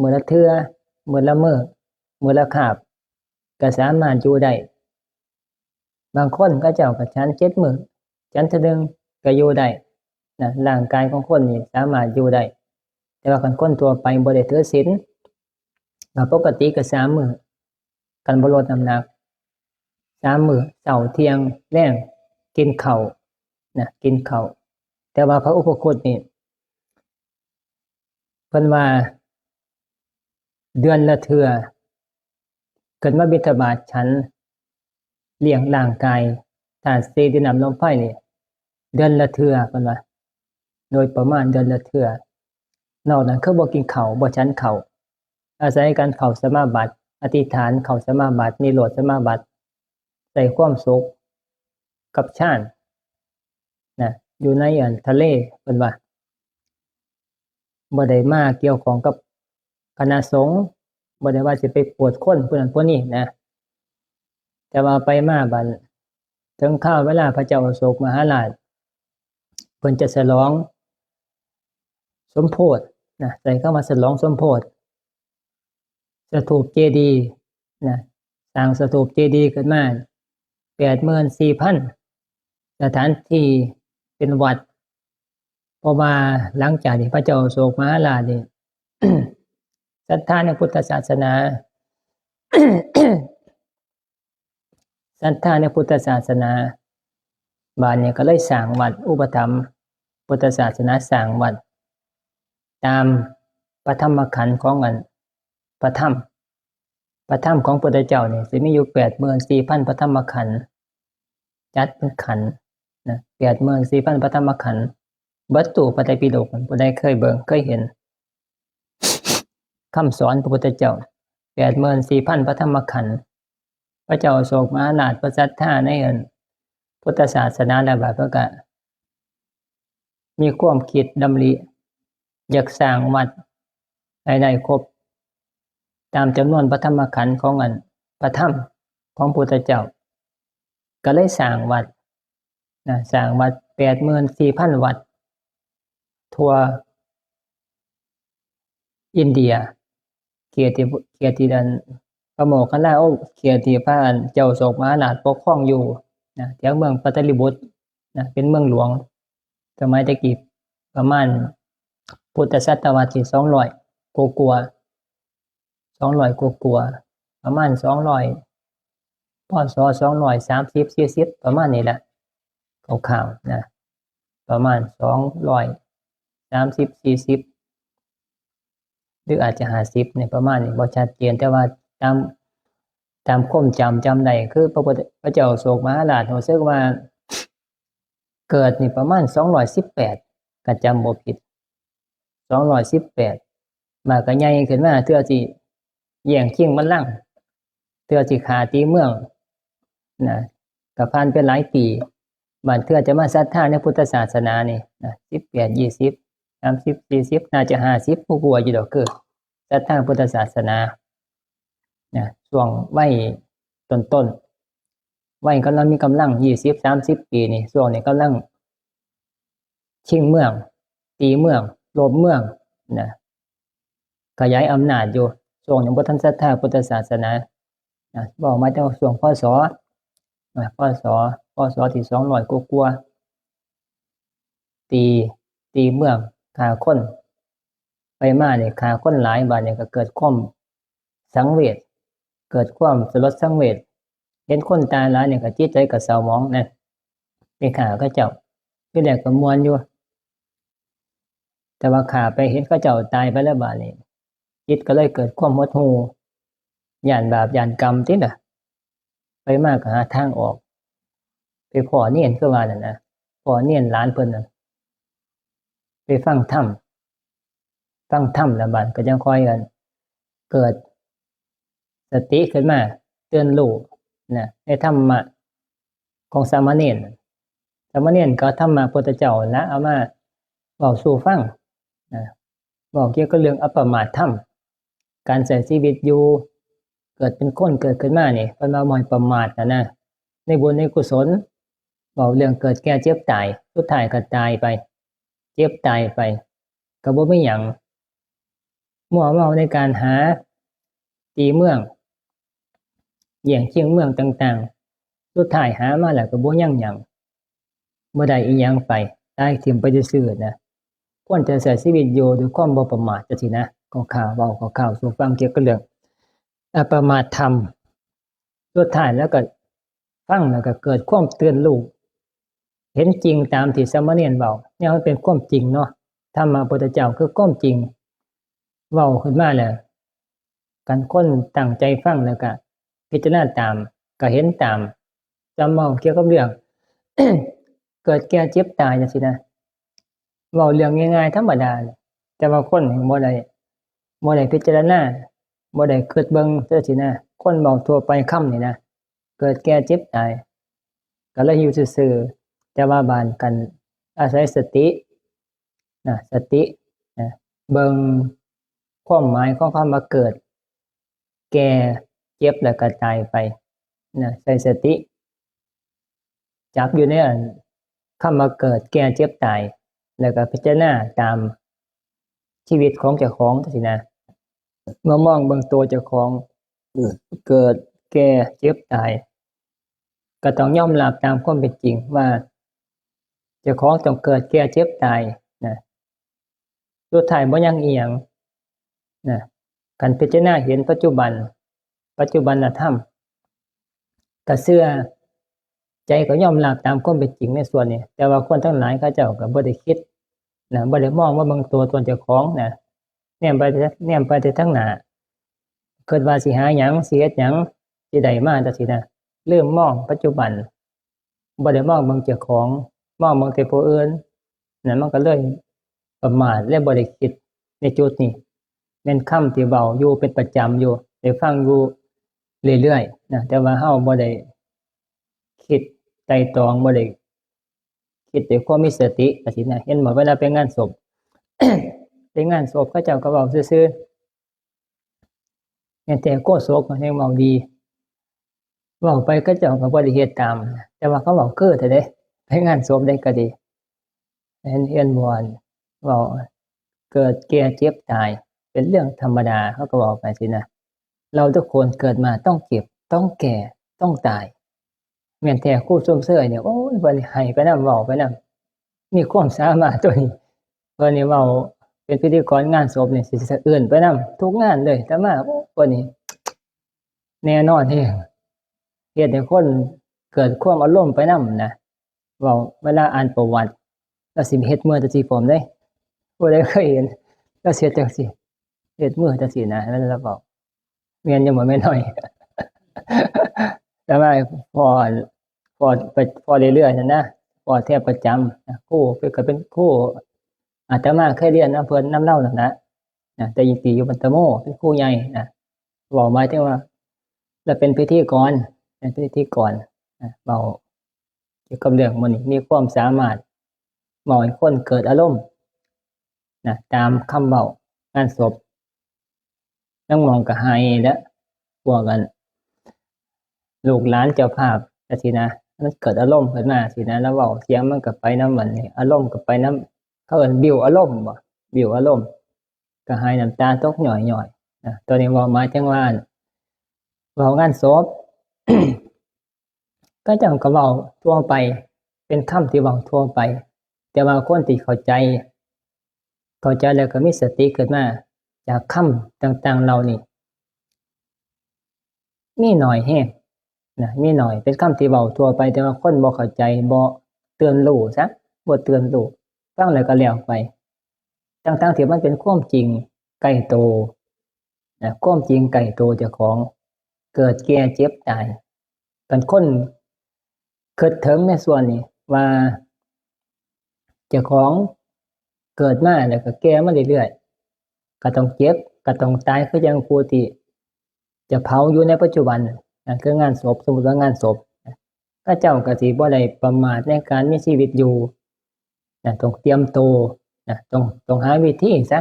มื้อละเทื่อ มื้อละมื้อ มื้อละคาบ ก็สามารถอยู่ได้ บางคนเขาเจ้าก็ฉันเจ็ดมื้อ ฉันเทื่อหนึ่งก็อยู่ได้ นะ ร่างกายของคนนี่สามารถอยู่ได้ แต่ว่าคันคนทั่วไปบ่ได้ถือศีล ก็ปกติก็สามมื้อ คันบ่ลดน้ำหนัก สามมื้อ เช้า เที่ยง แลง กินข้าว นะ กินข้าว แต่ว่าพระอุปคุตนี่ เพิ่นว่า เดือนละเทื่อ ขึ้นมาบิณฑบาตฉัน เลี้ยงร่างกาย ธาตุสี่ ดินน้ำลมไฟนี่ เดือนละเทื่อ เพิ่นว่า โดยประมาณเดือนละเทื่อ นอกนั้นคือบ่กินข้าว บ่ฉันข้าว อาศัยการเข้าสมาบัติ อธิษฐานเข้าสมาบัติ นิโรธสมาบัติ ได้ความสุขกับฌาน นะ อยู่ในอันทะเล เพิ่นว่า บ่ได้มาเกี่ยวข้องกับคณะสงฆ์ บ่ได้ว่าสิไปปวดคนผู้นั้นผู้นี้นะ แต่ว่าไปมาบัด ถึงคราวเวลาพระเจ้าอโศกมหาราช เพิ่นจะฉลองสมโภชนะ ใช้คำว่าฉลองสมโภช สถูปเจดีย์นะ สร้างสถูปเจดีย์ขึ้นมา แปดหมื่นสี่พัน สถานที่เป็นวัด เพราะว่าหลังจากที่พระเจ้าอโศกมหาราชนี่ ศรัทธาในพุทธศาสนา ศรัทธาในพุทธศาสนา บาดนี้ก็เลยสร้างวัดอุปถัมภ์พุทธศาสนา สร้างวัด ตามพระธรรมขันธ์ของอันพระธรรม พระธรรมของพุทธเจ้านี่สิมีอยู่แปดหมื่นสี่พันพระธรรมขันธ์ จัดเป็นขันธ์นะ แปดหมื่นสี่พันพระธรรมขันธ์ เบิดตู้พระไตรปิฎก ผู้ใดเคยเบิ่งเคยเห็น คำสอนพระพุทธเจ้า แปดหมื่นสี่พันพระธรรมขันธ์ พระเจ้าโศกมหาราชประศรัทธาในอันพุทธศาสนาแล้ว บาดเพิ่นก็มีความคิดดำริ อยากสร้างวัดให้ได้ครบ ตามจำนวนพระธรรมขันธ์ของอันพระธรรมของพุทธเจ้า ก็เลยสร้างวัดนะ สร้างวัดแปดหมื่นสี่พันวัด ทั่วอินเดีย เขตที่ เขตที่อันพระโมคคัลลา โอ้ เขตที่พระอันเจ้าโศกมหาราชปกครองอยู่นะ แถวเมืองปัตตลิบุตรนะ เป็นเมืองหลวง สมัยตะกี้ประมาณพุทธศตวรรษที่สองร้อยกว่าๆ สองร้อยกว่าๆ ประมาณสองร้อย พ.ศ. สองร้อยสามสิบ สี่สิบ ประมาณนี้แหละ คร่าวๆ นะ ประมาณสองร้อยสามสิบ สี่สิบ หรืออาจจะห้าสิบเนี่ย ประมาณนี้ บ่ชัดเจน แต่ว่าตาม ตามความจำ จำได้ คือพระพุทธ พระเจ้าโศกมหาราชรู้สึกว่า เกิดนี่ประมาณสองร้อยสิบแปด ก็จำบ่ผิด สองร้อยสิบแปด มาก็ใหญ่ขึ้นมา เทื่อสิแย่งชิงบัลลังก์ เทื่อสิฆ่าตีเมืองนะ ก็ผ่านไปหลายปี บาดเทื่อจะมาศรัทธาในพุทธศาสนานี่นะ สิบแปด ยี่สิบ สามสิบ สี่สิบ น่าจะห้าสิบกว่าอยู่ดอก คือศรัทธาพุทธศาสนานะ ช่วงวัยต้นๆ วัยกำลังมีกำลัง ยี่สิบ สามสิบ ปีนี่ ช่วงนี้กำลังชิงเมือง ตีเมือง รบเมืองนะ ขยายอำนาจอยู่ ช่วงยังบ่ทันศรัทธาพุทธศาสนานะ เว้ามาแต่ช่วง พ.ศ. นะ พ.ศ. พ.ศ. ที่สองร้อยกว่าๆ ตี ตีเมือง ฆ่าคน ไปมานี่ฆ่าคนหลาย บาดนี้ก็เกิดความสังเวช เกิดความสลดสังเวช เห็นคนตายหลายนี่ก็จิตใจก็เศร้าหมองนะ ไปฆ่าเขาเจ้า ทีแรกก็ม่วนอยู่ แต่ว่าฆ่าไปเห็นเขาเจ้าตายไปแล้ว บาดนี้จิตก็เลยเกิดความหดหู่ ย้านบาปย้านกรรมติล่ะ ไปมาก็หาทางออก ไปพ้อเณรคือว่านั่นนะ พ้อเณรหลานเพิ่นน่ะ ไปฟังธรรม ฟังธรรมแล้วบาดก็จั่งค่อยกัน เกิดสติขึ้นมา ตื่นรู้นะ ในธรรมะของสามเณร สามเณรก็เอาธรรมะพุทธเจ้านั่นละเอามาเว้าสู่ฟังนะ เว้าเกี่ยวกับเรื่องอปมาทธรรม การใช้ชีวิตอยู่ เกิดเป็นคนเกิดขึ้นมานี่ เพิ่นว่าบ่ให้ประมาทนะนะ ในบุญในกุศล เว้าเรื่องเกิดแก่เจ็บตาย สุดท้ายก็ตายไป เจ็บตายไป ก็บ่มีหยัง มัวเมาในการหาตีเมือง แย่งชิงเมืองต่างๆ สุดท้ายหามาแล้วก็บ่ยังหยัง บ่ได้อิหยังไป ตายถิ่มไปซื่อๆ นะ ควรจะใช้ชีวิตอยู่ด้วยความบ่ประมาทจั่งซี้นะ ก็ข่าวเว้า ก็ข่าวสู่ฟังเกี่ยวกับเรื่องอปมาทธรรม สุดท้ายแล้วก็ฟังแล้วก็เกิดความตื่นรู้ เห็นจริงตามที่สามเณรเว้า เนี่ยมันเป็นความจริงเนาะ ธรรมะพุทธเจ้าคือความจริง เว้าขึ้นมาแล้ว คันคนตั้งใจฟังแล้วก็พิจารณาตาม ก็เห็นตาม จำเว้าเกี่ยวกับเรื่อง เกิดแก่เจ็บตายจั่งซี้นะ เว้าเรื่องง่ายๆ ธรรมดาเนี่ย แต่ว่าคนนี่บ่ได้ บ่ได้พิจารณา บ่ได้คิดเบิ่งจั่งซี้นะ คนเว้าทั่วไปคำนี่นะ เกิดแก่เจ็บตาย ก็เลยอยู่ซื่อๆ แต่ว่าบาดคันอาศัยสตินะ สตินะ เบิ่งความหมายของคำว่าเกิด แก่ เจ็บ แล้วก็ตายไปนะ ใช้สติ จับอยู่ในอันคำว่าเกิด แก่ เจ็บ ตาย แล้วก็พิจารณาตามชีวิตของเจ้าของจั่งซี้นะ เมื่อมองเบิ่งตัวเจ้าของ เออ เกิด แก่ เจ็บ ตาย ก็ต้องยอมรับตามความเป็นจริงว่า เจ้าของต้องเกิด แก่ เจ็บ ตายนะ สุดท้ายบ่ยังอิหยังนะ คันพิจารณาเห็นปัจจุบัน ปัจจุบันธรรม ก็เชื่อ ใจก็ยอมรับตามความเป็นจริงในส่วนนี้ แต่ว่าคนทั้งหลายเขาเจ้าก็บ่ได้คิดนะ บ่ได้มองว่าเบิ่งตัวตนเจ้าของนะ แนมไปแต่ แนมไปแต่ทางหน้า คิดว่าสิหาหยัง สิเฮ็ดหยัง สิได้มาจังซี้นะ ลืมมองปัจจุบัน บ่ได้มองเบิ่งเจ้าของ มองเบิ่งแต่ผู้อื่น นั่นมันก็เลยประมาทและบ่ได้คิดในจุดนี้ แม่นคำที่เว้าอยู่เป็นประจำอยู่ ได้ฟังอยู่เรื่อยๆนะ แต่ว่าเฮาบ่ได้คิดไตร่ตรอง บ่ได้คิดด้วยความมีสติจังซี้นะ เห็นบ่ เวลาไปงานศพ ไปงานศพเขาเจ้าก็เว้าซื่อๆ แม่นแต่โฆษกมันยังเว้าดี เว้าไปเขาเจ้าก็บ่ได้เฮ็ดตาม แต่ว่าเขาเว้าคือแท้เด้ ไปงานศพได้ก็ดี เห็น เห็นบ่อน เว้าเกิดแก่เจ็บตาย เป็นเรื่องธรรมดา เขาก็เว้าไปซี้นะ เราทุกคนเกิดมาต้องเจ็บ ต้องแก่ ต้องตาย แม่นแต่ครูชมเชยเนี่ย โอ้ย เพิ่นให้ไปนำ เว้าไปนำ มีความสามารถตัวนี้ เพิ่นนี่เว้าเป็นพิธีกรงานศพนี่สิสะอื้นไปนำทุกงานเลย แต่มา โอ้ เพิ่นนี่แน่นอนแฮง เฮ็ดให้คนเกิดความอารมณ์ไปนำนะ เว้าเวลาอ่านประวัติ แล้วสิเฮ็ดเมือจังซี่พร้อมเด้ ผู้ใดเคยเห็น แล้วสิเฮ็ดจังซี่ เฮ็ดเมือจังซี่นะ แล้วลาวเว้า แม่นอยู่บ่แม่น้อย แต่ว่าพอ พอไป พอเรื่อยๆนั่นนะ พอแทบประจำนะ ครู เพิ่นก็เป็นครู อาตมาเคยเรียนนำเพิ่นนำลาวนั่นนะ นะ แต่อยู่ อยู่บ้านตะโม เป็นครูใหญ่นะ เว้าหมายถึงว่า แล้วเป็นพิธีกร เป็นพิธีกรนะ เว้าเกี่ยวกับเรื่องหมู่นี้ มีความสามารถเว้าให้คนเกิดอารมณ์นะ ตามคำเว้างานศพ ลางหม่องก็ไห้แล้ว พวกอัน ลูกหลานเจ้าภาพจังซี้นะ มันเกิดอารมณ์ขึ้นมาซี้นะ แล้วเว้าเสียงมันก็ไปนำ อันนี้ อารมณ์ก็ไปนำ เขาเอิ้นบิ้วอารมณ์บ่ บิ้วอารมณ์ ก็ไห้น้ำตาตกย้อยๆนะ ตัวนี้เว้าหมายถึงว่า เว้างานศพ เขาเจ้าก็เว้าทั่วไป เป็นคำที่เว้าทั่วไป แต่ว่าคนที่เข้าใจ เข้าใจแล้วก็มีสติขึ้นมาจากคำต่างๆเหล่านี้ มีน้อยแฮงนะ มีน้อย เป็นคำที่เว้าทั่วไป แต่ว่าคนบ่เข้าใจ บ่ตื่นรู้ซะ บ่ตื่นรู้ ฟังแล้วก็แล้วไป ทั้งๆที่มันเป็นความจริงใกล้ตัวนะ ความจริงใกล้ตัวเจ้าของ เกิดแก่เจ็บตาย คันคนคิดถึงในส่วนนี้ว่า เจ้าของเกิดมาแล้วก็แก่มาเรื่อยๆ ก็ต้องเจ็บ ก็ต้องตาย คือจั่งผู้ที่จะเผาอยู่ในปัจจุบัน นั่นคืองานศพ สมมุติว่างานศพ เขาเจ้าก็สิบ่ได้ประมาทในการมีชีวิตอยู่นะ ต้องเตรียมตัวนะ ต้อง ต้องหาวิธีซะ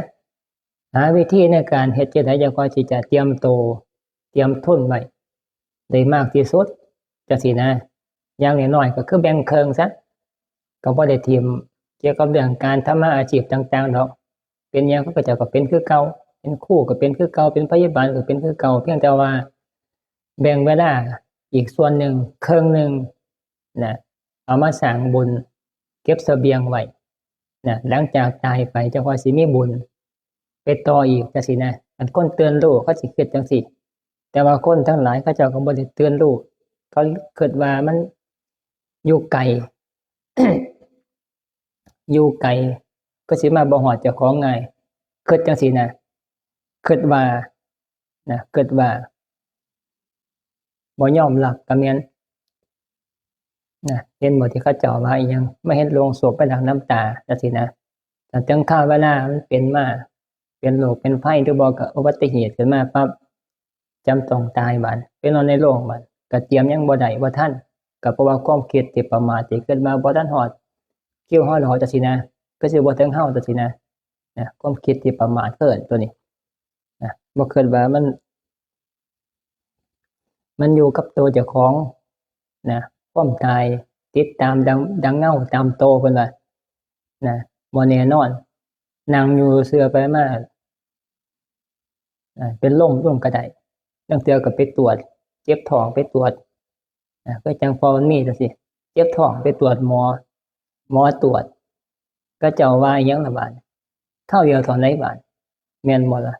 หาวิธีในการเฮ็ดจั่งใดจั่งค่อยสิจะเตรียมตัว เตรียมทุนไว้ได้มากที่สุดจั่งซี้นะ อย่างน้อยๆก็คือแบ่งครึ่งซะ ก็บ่ได้ถิ่มเกี่ยวกับเรื่องการทำมาอาชีพต่างๆดอก เป็นหยังเขาเจ้าก็เป็นคือเก่า เป็นครูก็เป็นคือเก่า เป็นพยาบาลก็เป็นคือเก่า เพียงแต่ว่าแบ่งเวลาอีกส่วนหนึ่ง ครึ่งหนึ่งนะ เอามาสร้างบุญ เก็บเสบียงไว้นะ หลังจากตายไปจั่งค่อยสิมีบุญไปต่ออีกจั่งซี้นะ อันคนตื่นรู้เขาสิคิดจั่งซี้ แต่ว่าคนทั้งหลายเขาเจ้าก็บ่ได้ตื่นรู้ เขาคิดว่ามันอยู่ไกล อยู่ไกล ก็สิมาบ่ฮอดเจ้าของง่าย คิดจั่งซี้นะ คิดว่านะ คิดว่าบ่ยอมรับก็แม่นนะ เห็นบ่ที่เขาเจ้าว่าอีหยัง มาเห็นโลงศพไปหลั่งน้ำตาจั่งซี้นะ แต่ถึงคราวเวลามันเป็นมา เป็นโรคเป็นภัยหรือบ่ก็อุบัติเหตุขึ้นมาปั๊บ จำต้องตายบาด ไปนอนในโรงบาด ก็เตรียมหยังบ่ได้บ่ทัน ก็เพราะว่าความคิดที่ประมาทที่คิดมาบ่ทันฮอดคิวฮอดหอจั่งซี้นะ ก็สิบ่ถึงเฮาจั่งซี้นะ นะ ความคิดที่ประมาทเพิ่นตัวนี้นะ บ่คิดว่ามัน มันอยู่กับตัวเจ้าของนะ ความตายติดตามดัง ดังเงาตามตัวเพิ่นว่านะ บ่แน่นอน นั่งอยู่ซื่อไปมา อ่า เป็นลมลงก็ได้ ลางเทื่อก็ไปตรวจ เจ็บท้องไปตรวจ อ่า คือจั่งพอมันมีจั่งซี้ เจ็บท้องไปตรวจหมอ หมอตรวจ เขาเจ้าว่าอิหยังล่ะบาด คราวเดียวเท่านั้นบาด แม่นบ่ล่ะ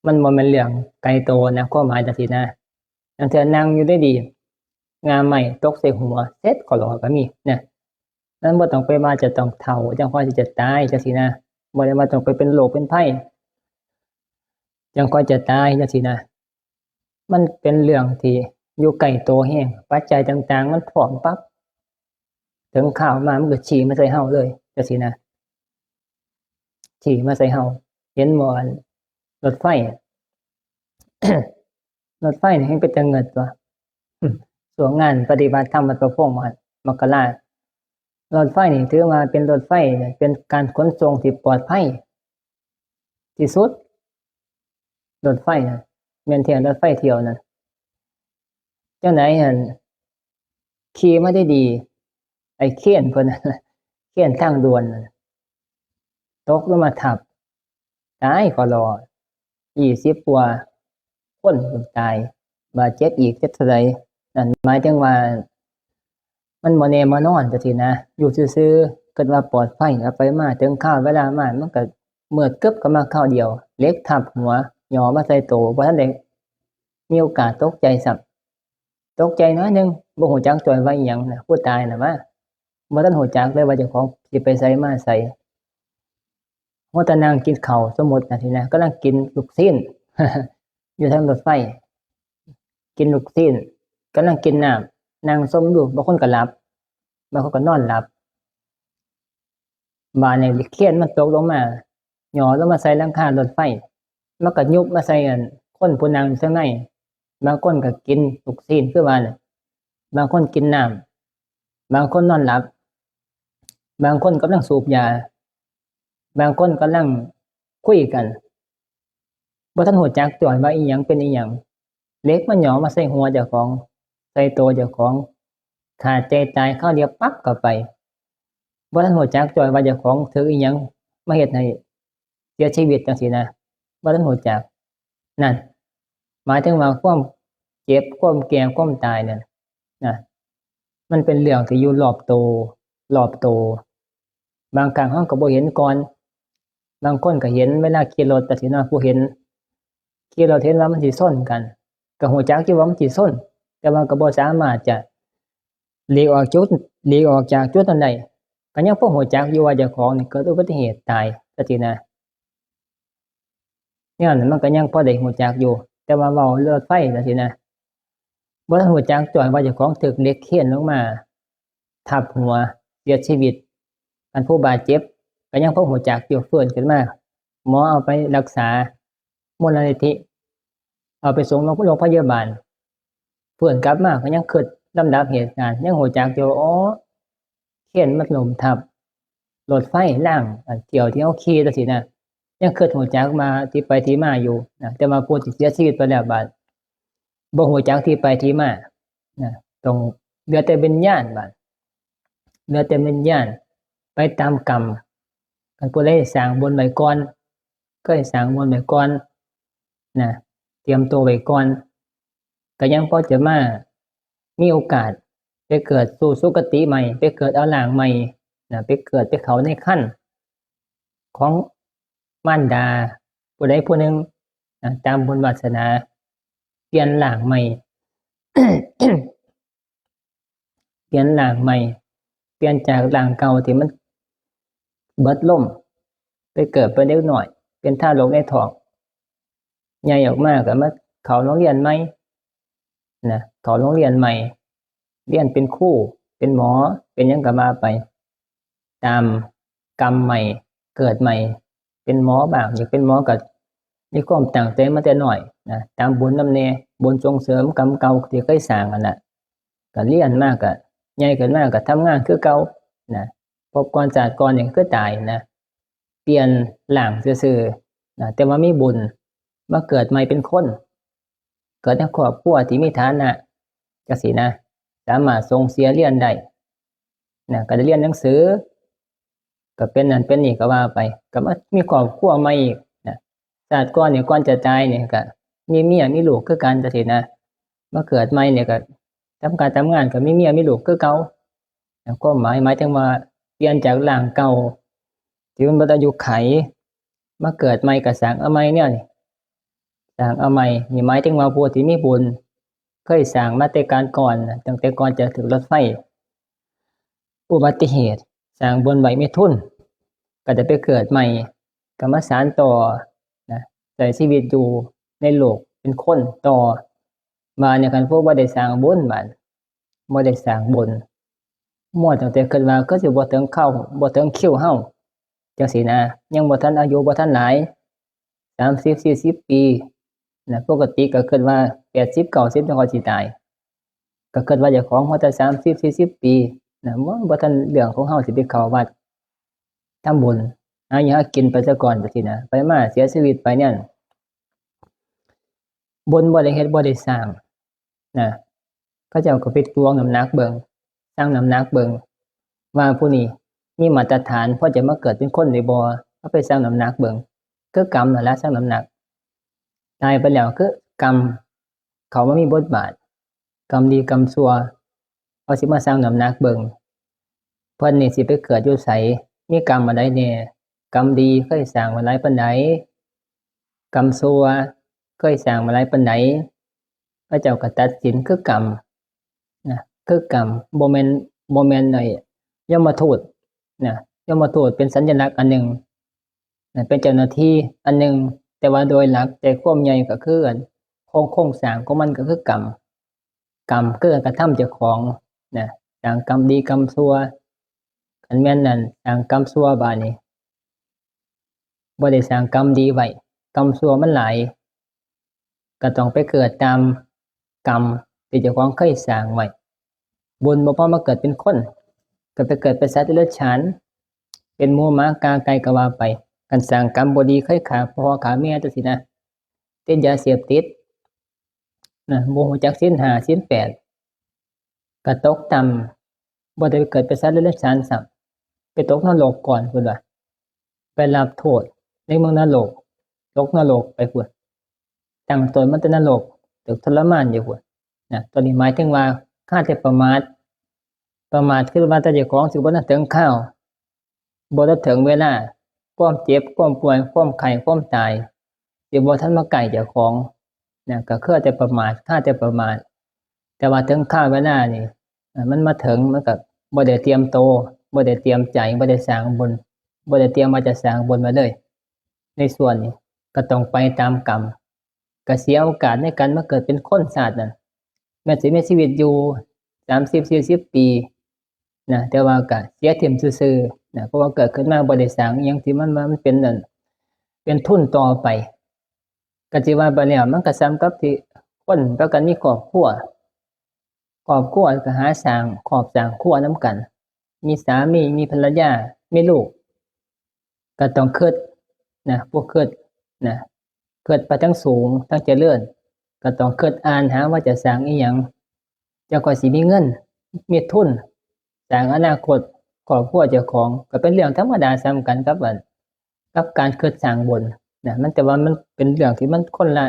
มันบ่แม่นเรื่องไกลตัวนะ ความหมายจั่งซี้นะ ลางเทื่อนั่งอยู่ดี ง่าไม้ตกใส่หัว เสร็จก็หลอก็มีนะ นั้นบ่ต้องไปว่าจะต้องเฒ่า จังค่อยสิจะตายจังซี้นะ บ่ได้ว่าต้องไปเป็นโรคเป็นภัย จังค่อยจะตายจังซี้นะ มันเป็นเรื่องที่อยู่ใกล้ตัวแฮง ปัจจัยต่างๆ มันพร้อมปั๊บ ถึงคราวมามันก็ชี้มาใส่เฮาเลยจังซี้นะ ชี้มาใส่เฮา เห็นบ่ อันรถไฟ รถไฟนี่แฮงเป็นตาเงิดตัว ช่วงงานปฏิบัติธรรมวัดพระพรหมมหา มกรา รถไฟนี่ถือว่าเป็นรถไฟเนี่ย เป็นการขนส่งที่ปลอดภัยที่สุด รถไฟนะ แม่นเที่ยวรถไฟเที่ยวนะ จังได๋หั่น ขี่มาได้ดี ไอ้เคนเพิ่น เคนทางด่วนน่ะ ตกลงมาทับ ตายก็รอ ยี่สิบกว่าคนตาย บาดเจ็บอีกจักเท่าใด นั่นหมายถึงว่า มันบ่แน่บ่นอนจังซี้นะ อยู่ซื่อๆ คิดว่าปลอดภัย เอาไปมา ถึงคราวเวลามา มันก็มืดกึ๊บเข้ามาคราวเดียว เหล็กทับหัว หย่อมาใส่โต บ่ทันได้มีโอกาสตกใจซ้ำ ตกใจน้อยหนึ่ง บ่ฮู้จักจ่อยว่าอิหยังนะ ผู้ตายน่ะว่า บ่ทันฮู้จักเลยว่าเจ้าของสิไปไสมาไส ว่าแต่นั่งกินข้าว สมมุตินะทีนะ กำลังกินลูกชิ้น อยู่ทางรถไฟ กินลูกชิ้น กำลังกินน้ำ นั่งชมอยู่ บางคนก็หลับ บางคนก็นอนหลับ บาดนี้เคนมันตกลงมา หย่อลงมาใส่หลังคารถไฟ มันก็ยุบมาใส่อันคนผู้นั่งอยู่ข้างใน บางคนก็กินลูกชิ้นคือว่าน่ะ บางคนกินน้ำ บางคนนอนหลับ บางคนกำลังสูบยา บางคนกำลังคุยกัน บ่ทันฮู้จักจ่อยว่าอิหยังเป็นอิหยัง เหล็กมันหย่อมาใส่หัวเจ้าของ ใส่โตเจ้าของ ขาดใจตายคราวเดียวปั๊บเข้าไป บ่ทันฮู้จักจ่อยว่าเจ้าของถืกอิหยังมาเฮ็ดให้เสียชีวิตจังซี้นะ บ่ทันฮู้จัก นั่น หมายถึงว่าความเจ็บ ความแก่ ความตายนั่นนะ มันเป็นเรื่องที่อยู่รอบโต รอบโต บางครั้งเราก็บ่เห็นก่อน บางคนก็เห็นเวลาขี่รถจังซี้นะ ผู้เห็น ขี่รถเห็นว่ามันสิชนกัน ก็ฮู้จักอยู่ว่ามันสิชน แต่ว่าก็บ่สามารถจะหลีกออกจุด หลีกออกจากจุดนั้นได้ ก็ยังพอฮู้จักอยู่ว่าเจ้าของนี่เกิดอุบัติเหตุตายจังซี้นะ แนวนั้นมันก็ยังพอได้ฮู้จักอยู่ แต่ว่าเว้ารถไฟจังซี้นะ บ่ทันฮู้จักจ่อยว่าเจ้าของถืกเหล็กเคนลงมาทับหัว เสียชีวิต อันผู้บาดเจ็บก็ยังพอฮู้จักอยู่ ฟื้นขึ้นมา หมอเอาไปรักษา มูลนิธิ เอาไปส่งโรง โรงพยาบาล ฟื้นกลับมาก็ยังคิดลำดับเหตุการณ์ ยังฮู้จักอยู่ อ๋อ เคนมันล้มทับรถไฟราง อันเที่ยวที่เฮาขี่จังซี้นะ ยังคิดฮู้จักมาที่ไปที่มาอยู่นะ แต่ว่าผู้ที่เสียชีวิตไปแล้วบาด บ่ฮู้จักที่ไปที่มานะ ต้องเหลือแต่วิญญาณบาด เหลือแต่วิญญาณ ไปตามกรรม คันผู้ใดสร้างบุญไว้ก่อน เคยสร้างบุญไว้ก่อนนะ เตรียมตัวไว้ก่อน ก็ยังพอจะมามีโอกาสไปเกิดสู่สุคติใหม่ ไปเกิดเอาร่างใหม่นะ ไปเกิดไปเข้าในครรภ์ของมารดาผู้ใดผู้หนึ่งนะ ตามบุญวาสนา เปลี่ยนร่างใหม่ เปลี่ยนร่างใหม่ เปลี่ยนจากร่างเก่าที่มันเบิดลม ไปเกิดเป็นเด็กน้อย เป็นทารกในท้อง ใหญ่ออกมาก็มาเข้าโรงเรียนใหม่นะ เข้าโรงเรียนใหม่ เรียนเป็นครู เป็นหมอ เป็นหยังก็ว่าไป ตามกรรมใหม่ เกิดใหม่ เป็นหมอบ้าง อยากเป็นหมอก็มีความตั้งใจมาแต่น้อยนะ ตามบุญนำแน่ บุญส่งเสริมกรรมเก่าที่เคยสร้างนั่นน่ะ ก็เรียนมาก็ใหญ่ขึ้นมาก็ทำงานคือเก่านะ ภพก่อนชาติก่อนนี่คือตายนะ เปลี่ยนร่างซื่อๆนะ แต่ว่ามีบุญ มาเกิดใหม่เป็นคน เกิดในครอบครัวที่มีฐานะจังซี้นะ สามารถส่งเสียเรียนได้นะ ก็ได้เรียนหนังสือ ก็เป็นนั่นเป็นนี่ก็ว่าไป ก็มามีครอบครัวใหม่อีกนะ ชาติก่อนนี่ ก่อนจะตายนี่ก็มีเมียมีลูกคือกันจังซี้นะ มาเกิดใหม่นี่ก็ทำการทำงานก็มีเมียมีลูกคือเก่านะ ความหมายหมายถึงว่าเปลี่ยนจากร่างเก่าที่มันเบิดอายุไข มาเกิดใหม่ก็สร้างเอาใหม่แนวนี้ สร้างเอาใหม่ นี่หมายถึงว่าผู้ที่มีบุญ เคยสร้างมาแต่การก่อนนะ ตั้งแต่ก่อนจะถืกรถไฟ อุบัติเหตุ สร้างบุญไว้มีทุน ก็ได้ไปเกิดใหม่ ก็มาสานต่อนะ ใช้ชีวิตอยู่ในโลกเป็นคนต่อ บาดนี้คันผู้บ่ได้สร้างบุญ บาดบ่ได้สร้างบุญ มัวตั้งแต่คิดว่าคือสิบ่ถึงคราว บ่ถึงคิวเฮา จังซี้นะ ยังบ่ทัน อายุบ่ทันหลาย สามสิบ สี่สิบ ปีนะ ปกติก็คิดว่า แปดสิบ เก้าสิบ จั่งค่อยสิตาย ก็คิดว่าเจ้าของฮอดแต่ สามสิบ สี่สิบ ปีนะ บ่ บ่ทันเรื่องของเฮาสิไปเข้าวัดทำบุญ หาอยู่หากินไปซะก่อน จังซี้นะ ไปมาเสียชีวิตไปเนี่ย บุญบ่ได้เฮ็ด บ่ได้สร้างนะ เขาเจ้าก็ไปตวงน้ำหนักเบิ่ง ชั่งน้ำหนักเบิ่ง ว่าผู้นี้มีมาตรฐานพอจะมาเกิดเป็นคนได้บ่ เอาไปชั่งน้ำหนักเบิ่ง คือกรรมนั่นล่ะชั่งน้ำหนัก ตายไปแล้วคือกรรมเข้ามามีบทบาท กรรมดีกรรมชั่ว เขาสิมาชั่งน้ำหนักเบิ่ง เพิ่นนี่สิไปเกิดอยู่ไส มีกรรมอันใดแน่ กรรมดีเคยสร้างมาหลายปานใด กรรมชั่วเคยสร้างมาหลายปานใด เขาเจ้าก็ตัดสินคือกรรมนะ คือกรรม บ่แม่น บ่แม่นไอ้ยมทูตนะ ยมทูตเป็นสัญลักษณ์อันหนึ่งนะ เป็นเจ้าหน้าที่อันหนึ่ง แต่ว่าโดยหลักใจความใหญ่ก็คืออัน โครง โครงสร้างของมันก็คือกรรม กรรมคือการกระทำเจ้าของนะ สร้างกรรมดีกรรมชั่ว คันแม่นนั่นสร้างกรรมชั่วบาดนี้ บ่ได้สร้างกรรมดีไว้ กรรมชั่วมันหลาย ก็ต้องไปเกิดตามกรรมที่เจ้าของเคยสร้างไว้ บุญบ่พอมาเกิดเป็นคน ก็ไปเกิดเป็นสัตว์เดรัจฉาน เป็นหมูหมากาไก่ก็ว่าไป คันสร้างกรรมบ่ดี เคยฆ่าพ่อฆ่าแม่จังซี้นะ ติดยาเสพติดนะ บ่รู้จักศีลห้าศีลแปด ก็ตกต่ำ บ่ได้ไปเกิดเป็นสัตว์เดรัจฉานซ้ำ ไปตกนรกก่อนพุ้นว่า ไปรับโทษในเมืองนรก ตกนรกไปพุ้น ตั้งต้นมาแต่นรก ถูกทรมานอยู่พุ้นนะ ตัวนี้หมายถึงว่าฆ่าแต่ประมาท ประมาทคือว่าแต่เจ้าของสิบ่ทันถึงคราว บ่ทันถึงเวลา ความเจ็บ ความป่วย ความไข้ ความตาย สิบ่ทันมาใกล้เจ้าของนะ ก็คือแต่ประมาท ฆ่าแต่ประมาท แต่ว่าถึงคราวเวลานี่ อ่า มันมาถึง มันก็บ่ได้เตรียมโต บ่ได้เตรียมใจ บ่ได้สร้างบุญ บ่ได้เตรียมว่าจะสร้างบุญไว้เลย ในส่วนนี้ก็ต้องไปตามกรรม ก็เสียโอกาสในการมาเกิดเป็นคนชาตินั้น แม้สิมีชีวิตอยู่ สามสิบ สี่สิบ ปีนะ แต่ว่าก็เสียถิ่มซื่อๆนะ เพราะว่าเกิดขึ้นมาบ่ได้สร้างอิหยังที่มัน มันเป็นนั่น เป็นทุนต่อไป ก็สิว่าไปแล้ว มันก็ส่ำกับที่คนพากันมีครอบครัว ครอบครัวก็หาสร้างครอบสร้างครัวนำกัน มีสามี มีภรรยา มีลูก ก็ต้องคิดนะ ผู้คิดนะ คิดไปทางสูง ทางเจริญ ก็ต้องคิดอ่านหาว่าจะสร้างอิหยัง จั่งค่อยสิมีเงิน มีทุน สร้างอนาคตครอบครัวเจ้าของ ก็เป็นเรื่องธรรมดาส่ำกันกับอัน กับการคิดสร้างบุญนะ มัน แต่ว่ามันเป็นเรื่องที่มันคนละ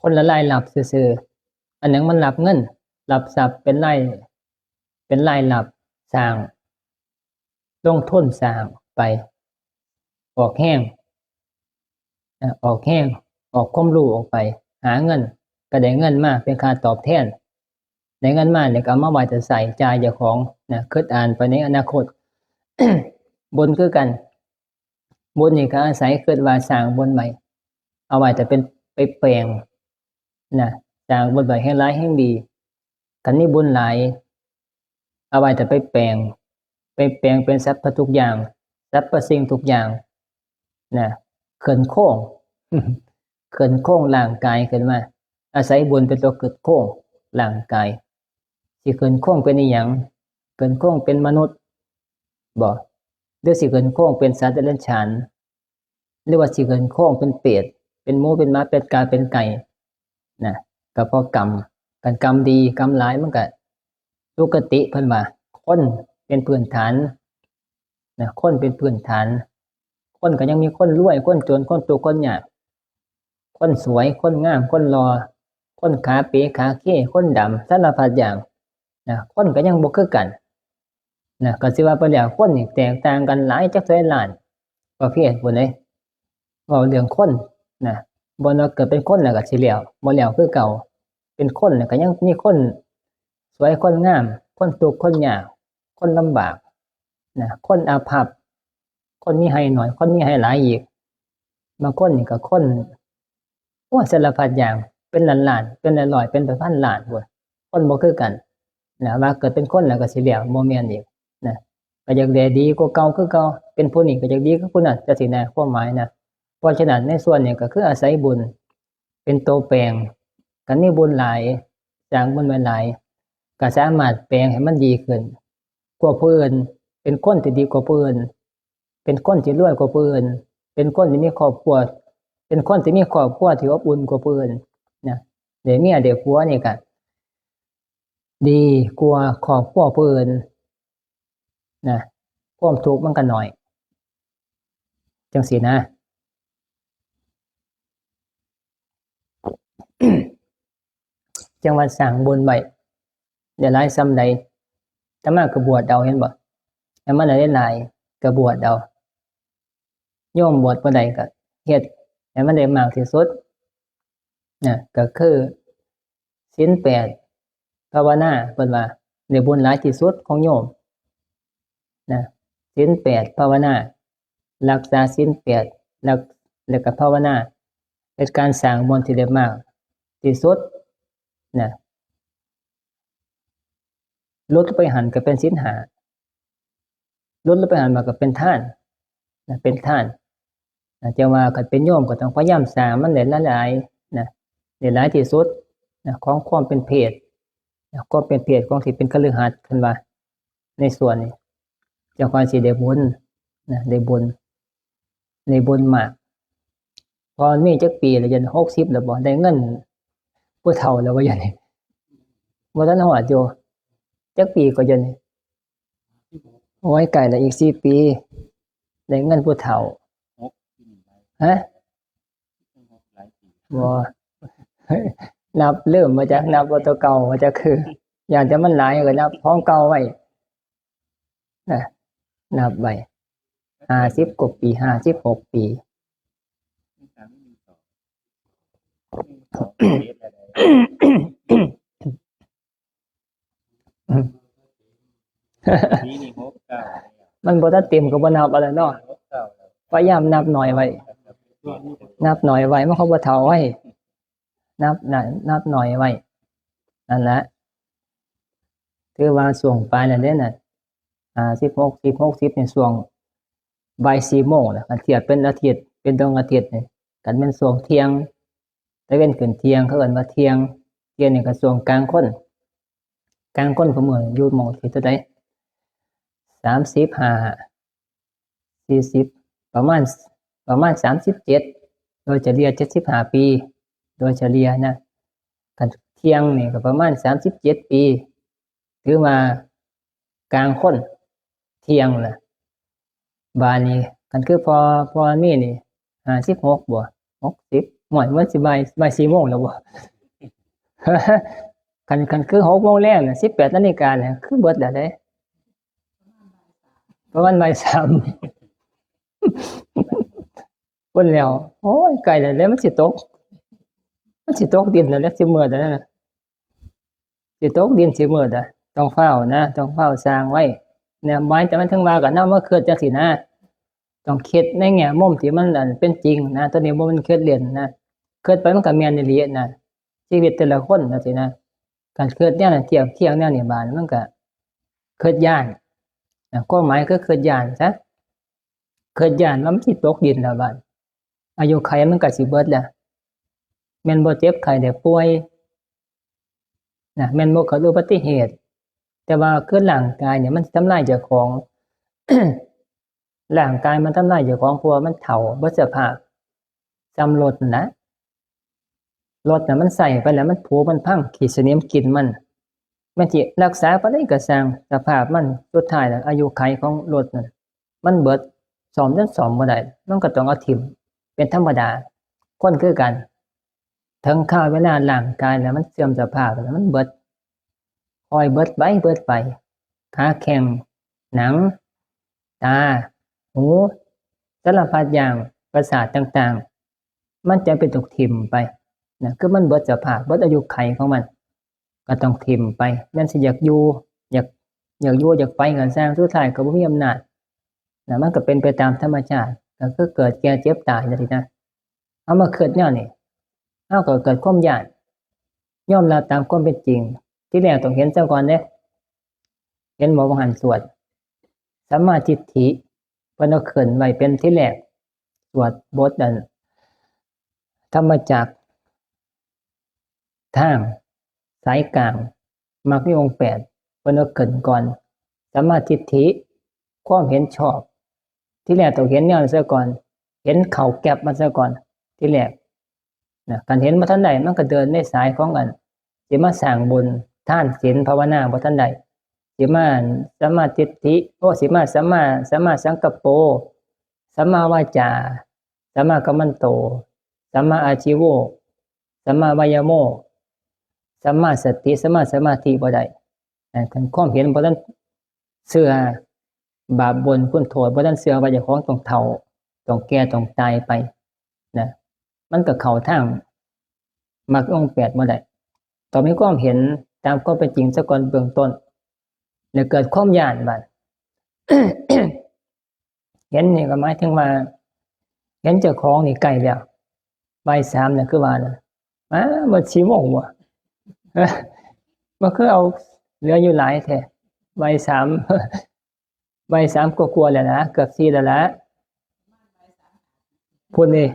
คนละรายรับซื่อๆ อันหนึ่งมันรับเงิน รับทรัพย์ เป็นราย เป็นรายรับ สร้าง ลงทุนสร้างไป ออกแรงนะ ออกแรง ออกความรู้ออกไป หาเงิน ก็ได้เงินมาเป็นค่าตอบแทน ได้เงินมาเนี่ยก็เอามาไว้จะใช้จ่ายเจ้าของนะ คิดอ่านไปในอนาคต บุญคือกัน บุญนี่ก็อาศัยคิดว่าสร้างบุญไว้ เอาไว้จะเป็นไปแปลงนะ สร้างบุญไว้แฮงหลายแฮงดี คันมีบุญหลาย เอาไว้จะไปแปลง ไปแปลงเป็นสรรพทุกอย่าง สรรพสิ่งทุกอย่างนะ ขึ้นโครง ขึ้นโครงร่างกายขึ้นมา อาศัยบุญเป็นตัวขึ้นโครงร่างกาย สิขึ้นโครงเป็นอิหยัง ขึ้นโครงเป็นมนุษย์บ่ หรือสิขึ้นโครงเป็นสัตว์เดรัจฉาน หรือว่าสิขึ้นโครงเป็นเปรต เป็นหมู เป็นหมา เป็นกา เป็นไก่นะ ก็เพราะกรรม คันกรรมดีกรรมหลายมันก็สุคติ เพิ่นว่า คนเป็นพื้นฐานนะ คนเป็นพื้นฐาน คนก็ยังมีคนรวย คนจน คนทุกข์ คนยาก คนสวย คนงาม คนหล่อ คนขาเป๋ขาเค คนดำ สารพัดอย่างนะ คนก็ยังบ่คือกันนะ ก็สิว่าไปแล้ว คนนี่แตกต่างกันหลายจักร้อยล้านประเภทพุ้นเด้ เว้าเรื่องคนนะ บ่ว่าเกิดเป็นคนแล้วก็สิแล้ว บ่แล้วคือเก่า เป็นคนเนี่ยก็ยังมีคนสวยคนงาม คนทุกข์คนยาก คนลำบากนะ คนอาภัพ คนมีให้หน่อย คนมีให้หลายอีก บางคนนี่ก็คน โอ้ สารพัดอย่าง เป็นล้านๆ เป็นร้อยๆ เป็นเป็นพันล้านพุ้น คนบ่คือกันนะ ว่าเกิดเป็นคนแล้วก็สิแล้ว บ่แม่นอีกนะ ก็อยากได้ดีกว่าเก่าคือเก่า เป็นผู้นี้ก็อยากดีคือผู้นั้น จั่งซี้นะ ความหมายนะ เพราะฉะนั้นในส่วนนี้ก็คืออาศัยบุญเป็นตัวแปลง คันมีบุญหลาย สร้างบุญไว้หลาย ก็สามารถแปลงให้มันดีขึ้นกว่าผู้อื่น เป็นคนที่ดีกว่าผู้อื่น เป็นคนที่รวยกว่าผู้อื่น เป็นคนที่มีครอบครัว เป็นคนที่มีครอบครัวที่อบอุ่นกว่าผู้อื่นนะ ได้เมียได้ผัวนี่ก็ดีกว่าครอบครัวผู้อื่นนะ ความทุกข์มันก็น้อย จั่งซี้นะ จั่งว่าสร้างบุญไว้ ได้หลายส่ำใด อาตมาก็บวชเอา เห็นบ่ ให้มันได้หลายก็บวชเอา โยมบวชบ่ได้ก็เฮ็ดให้มันได้มากที่สุดนะ ก็คือศีลแปด ภาวนา เพิ่นว่าได้บุญหลายที่สุดของโยมนะ ศีลแปด ภาวนา รักษาศีลแปด แล้ว แล้วก็ภาวนา เป็นการสร้างบุญที่ได้มากที่สุดนะ ลดลงไปหั่นก็เป็นศีลห้า ลดลงไปหั่นมาก็เป็นทานนะ เป็นทานนะ จั่งว่าคันเป็นโยมก็ต้องพยายามสร้างมันได้หลายๆนะ ได้หลายที่สุดนะ ของความเป็นเพศนะ ความเป็นเพศของที่เป็นคฤหัสถ์ เพิ่นว่า ในส่วนนี้ จั่งค่อยสิได้บุญนะ ได้บุญ ได้บุญมาก พ่อมีจักปีแล้ว เดี๋ยวนี้หกสิบแล้วบ่ ได้เงินผู้เฒ่าแล้วบ่ เดี๋ยวนี้ บ่ทันฮอดอยู่ จักปีก็ เดี๋ยวนี้ โอ้ย ใกล้แล้ว อีกสี่ปี ได้เงินผู้เฒ่า ฮะ บ่ นับลืมมาจาก นับว่าตัวเก่ามาจาก คือ ย้านแต่มันหลายก็นับของเก่าไว้นะ นับไว้ ห้าสิบกว่าปี ห้าสิบหกปี ปีนี้หกเก้า มันบ่ทันเต็มก็บ่นับเอาละเนาะ หกเก้าแล้ว พยายามนับน้อยไว้ นับน้อยไว้ มันเขาบ่เฒ่าไว้ นับนะ นับน้อยไว้ นั่นแหละ ถือว่าช่วงปลายแล้วเด้น่ะ ห้าสิบ หกสิบ หกสิบ นี่ช่วงบ่ายสี่โมงนะ คันเทียบเป็นอาทิตย์ เป็นดวงอาทิตย์นี่ คันเป็นช่วงเที่ยง ตะเว็นขึ้นเที่ยง เขาเอิ้นว่าเที่ยง เที่ยงนี่ก็ช่วงกลางคน กลางคนของมื้ออยู่หม่องที่เท่าใด สามสิบห้า สี่สิบ ประมาณ ประมาณสามสิบเจ็ด โดยเฉลี่ยเจ็ดสิบห้าปี โดยเฉลี่ยนะ คันเที่ยงนี่ก็ประมาณสามสิบเจ็ดปี ถือว่ากลางคน เที่ยงนะ บาดนี้คันคือพ่อ พ่อมีนี่ ห้าสิบหก บ่ หกสิบ ห้วย มันสิบ่าย บ่ายสี่โมงแล้วบ่ คัน คันคือหกโมงแลงน่ะ สิบแปดนาฬิกาเนี่ย คือเบิดแล้วเด้ ประมาณบ่ายสาม พุ้นแล้ว โอ้ย ใกล้แล้ว แล้วมันสิตก มันสิตกดินแล้ว แล้วสิเมิดแล้วนะ สิตกดินสิเมิดอะ ต้องฟ้าวนะ ต้องฟ้าวสร้างไว้ เนี่ย หมายแต่มันถึงว่าก็นำมาคิดจั่งซี้นะ ต้องคิดในแง่มุมที่มัน อัน เป็นจริงนะ ตัวนี้บ่แม่นคิดเล่นนะ คิดไปมันก็แม่นอีหลีนะ ชีวิตแต่ละคนจั่งซี้นะ การคิดแนวนั้นเทียบเคียงแนวนี้บาดมันก็คิดย้านนะ ความหมายคือคิดย้านซะ คิดย้านว่ามันสิตกดินแล้วบาด อายุขัยมันก็สิเบิดแล้ว แม่นบ่เจ็บไข้ได้ป่วยนะ แม่นบ่เกิดอุบัติเหตุ แต่ว่าคือร่างกายเนี่ยมันสิทำลายเจ้าของ ร่างกายมันทำลายเจ้าของ เพราะว่ามันเฒ่าเบิดสภาพ ส่ำรถนั่นนะ รถน่ะมันใช้ไปแล้วมันผุมันพัง ขี้สนิมกินมัน แม่นสิรักษาปานใดก็ซ่าง สภาพมัน สุดท้ายแล้วอายุขัยของรถนั่น มันเบิด ซ่อมจนซ่อมบ่ได้ มันก็ต้องเอาถิ่ม เป็นธรรมดา คนคือกัน ถึงคราวเวลาร่างกายแล้วมันเสื่อมสภาพแล้วมันเบิด ค่อยเบิดไป เบิดไป ขาแข้ง หนัง ตา หู สารพัดอย่าง ประสาทต่างๆ มันจะเป็นถูกถิ่มไป นะ คือมันเบิดสภาพ เบิดอายุขัยของมัน ก็ต้องถิ่มไป แม่นสิอยากอยู่ อยาก อยากอยู่ อยากไปก็ซ่าง สุดท้ายก็บ่มีอำนาจ นะ มันก็เป็นไปตามธรรมชาติ ก็คือเกิด แก่ เจ็บ ตายจั่งซี้นะ เอามาคิดแนวนี้ เฮาก็เกิดความย้าน ยอมรับตามความเป็นจริง ทีแรกต้องเห็นซะก่อนเด้ เห็นบ่ ว่าหั่นสวด สัมมาทิฏฐิ เพิ่นเอาขึ้นไว้เป็นทีแรก สวดบทอัน ธรรมจักร ทาง สายกลาง มรรคมีองค์แปด เพิ่นเอาขึ้นก่อน สัมมาทิฏฐิ ความเห็นชอบ ทีแรกต้องเห็นแนวนั้นซะก่อน เห็นเข้าแก๊ปมันซะก่อน ทีแรก นะ คันเห็นบ่ทันได้ มันก็เดินในสายของอัน สิมาสร้างบุญ ทาน ศีล ภาวนาบ่ทันได้ สิมาสัมมาทิฏฐิ โอ้ สิมาสัมมา สัมมาสังกัปโป สัมมาวาจา สัมมากัมมันโต สัมมาอาชีโว สัมมาวายาโม สัมมาสติ สัมมาสมาธิบ่ได้ นะ คันความเห็นบ่ทันเชื่อบาปบุญคุณโทษ บ่ทันเชื่อว่าเจ้าของต้องเฒ่า ต้องแก่ ต้องตายไป นะ มันก็เข้าทางมรรคองค์แปดบ่ได้ ต้องมีความเห็นตามความเป็นจริงซะก่อนเบื้องต้น แล้วเกิดความย้านบาด เห็นนี่ก็หมายถึงว่า เห็นเจ้าของนี่ใกล้แล้ว บ่ายสามเนี่ยคือว่านะมาบ่สี่โมงบ่ เอ้อ มันคือเอาเหลืออยู่หลายแท้ บ่ายสาม บ่ายสามกว่าๆแล้วนะ เกือบสี่แล้วละ พุ้นนี่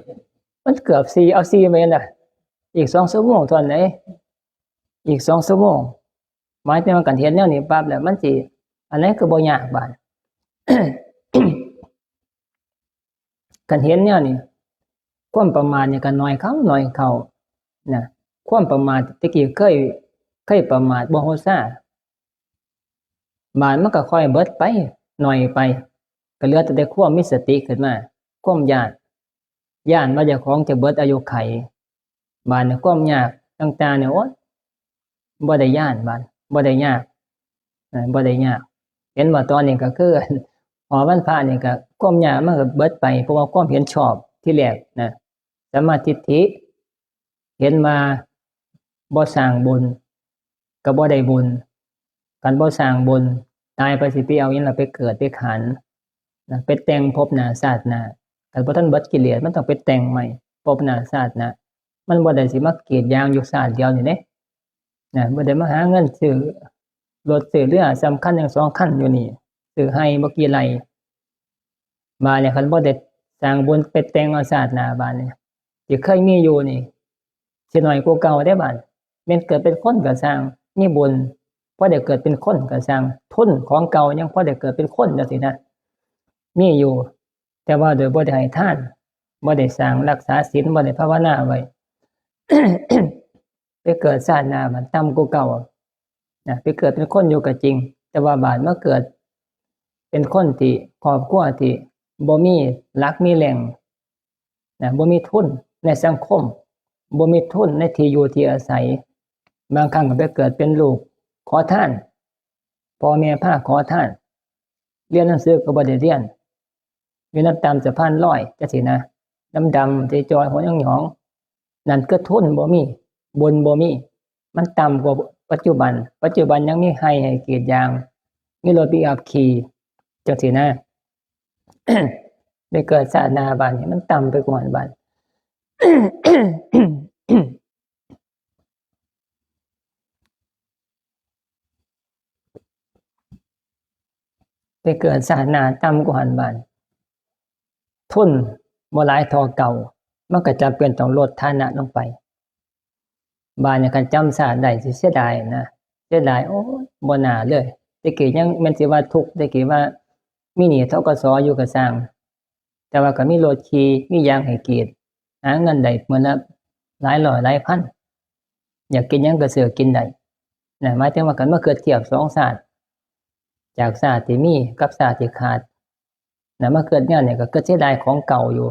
มันเกือบสี่ เอาสี่แม่นล่ะ อีกสองชั่วโมงเท่านั้นเด้ อีกสองชั่วโมง หมายถึงว่าคันเห็นแนวนี้ปั๊บแล้ว มันสิ อันนั้นก็บ่ยากบาด คันเห็นแนวนี้ ความประมาทนี่ก็น้อยเข้า น้อยเข้า นะ ความประมาทแต่กี้เคย เคยประมาทบ่ฮู้ซา บาดมันก็ค่อยเบิดไป น้อยไป ก็เหลือแต่ความมีสติขึ้นมา ความย้าน ย้านว่าเจ้าของจะเบิดอายุขัย บาดนี่ความยากต่างๆเนี่ย โอ๊ย บ่ได้ย้านบาด บ่ได้ยาก เออ บ่ได้ยาก เห็นว่าตอนนี้ก็คือ หอวันพระนี่ก็ความยากมันก็เบิดไป เพราะว่าความเห็นชอบทีแรกนะ สัมมาทิฏฐิ เห็นว่าบ่สร้างบุญ ก็บ่ได้บุญ คันบ่สร้างบุญ ตายไปสิไปเอาหยังล่ะ ไปเกิดไปขันนะ ไปแต่งภพหน้าชาติหน้า คันบ่ทันเบิดกิเลส มันต้องไปแต่งใหม่ ภพหน้าชาติหน้า มันบ่ได้สิมากรีดยางอยู่ชาติเดียวนี่เด้ นะ บ่ได้มาหาเงินซื้อรถซื้อเรือสำคัญอย่างสองคันอยู่นี่ ซื้อไฮ่บ่กี่ไร่ บาดนี่คันบ่ได้สร้างบุญไปแต่งเอาชาติหน้า บาดนี่ ที่เคยมีอยู่นี่ สิน้อยกว่าเก่าเด้บาด แม่นเกิดเป็นคนก็ซ่าง มีบุญ พอได้เกิดเป็นคนก็ซ่าง ทุนของเก่ายังพอได้เกิดเป็นคนจั่งซี้นะ มีอยู่ แต่ว่าโดยบ่ได้ให้ทาน บ่ได้สร้างรักษาศีล บ่ได้ภาวนาไว้ ไปเกิดชาติหน้ามันต่ำกว่าเก่า นะ ไปเกิดเป็นคนอยู่ก็จริง แต่ว่าบาดมาเกิดเป็นคนที่ ครอบครัวที่บ่มีหลักมีแหล่ง นะ บ่มีทุนในสังคม บ่มีทุนในที่อยู่ที่อาศัย บางครั้งก็ไปเกิดเป็นลูกขอทาน พ่อแม่พาขอทาน เรียนหนังสือก็บ่ได้เรียน อยู่นำตามสะพานลอยจั่งซี้นะ ดำๆ จ่อยๆ หัวหยองๆ นั่นคือทุนบ่มี บุญบ่มี มันต่ำกว่าปัจจุบัน ปัจจุบันยังมีไฮ่ให้กรีดยาง มีรถปิกอัพขี่จั่งซี้นะ ไปเกิดชาติหน้าบาดนี่ มันต่ำไปกว่าหั้นบาด ไปเกิดชาติหน้าต่ำกว่าหั้นบาด ทุนบ่หลายเท่าเก่า มันก็จำเป็นต้องลดฐานะลงไป บาดนี่คันจำชาติได้สิเสียดายนะ เสียดาย โอ๊ย บ่น่าเลย แต่กี้ยังแม่นสิว่าทุกข์ แต่กี้ว่ามีหนี้ ธ.ก.ส. อยู่ก็ซ่าง แต่ว่าก็มีรถขี่ มียางให้กรีด หาเงินได้มื้อละหลายร้อยหลายพัน อยากกินหยังก็ซื้อกินได้ นะ หมายถึงว่าคันมาคิดเทียบสองชาติ จากชาติที่มีกับชาติที่ขาด นะ มาคิดแนวนี้ก็คิดเสียดายของเก่าอยู่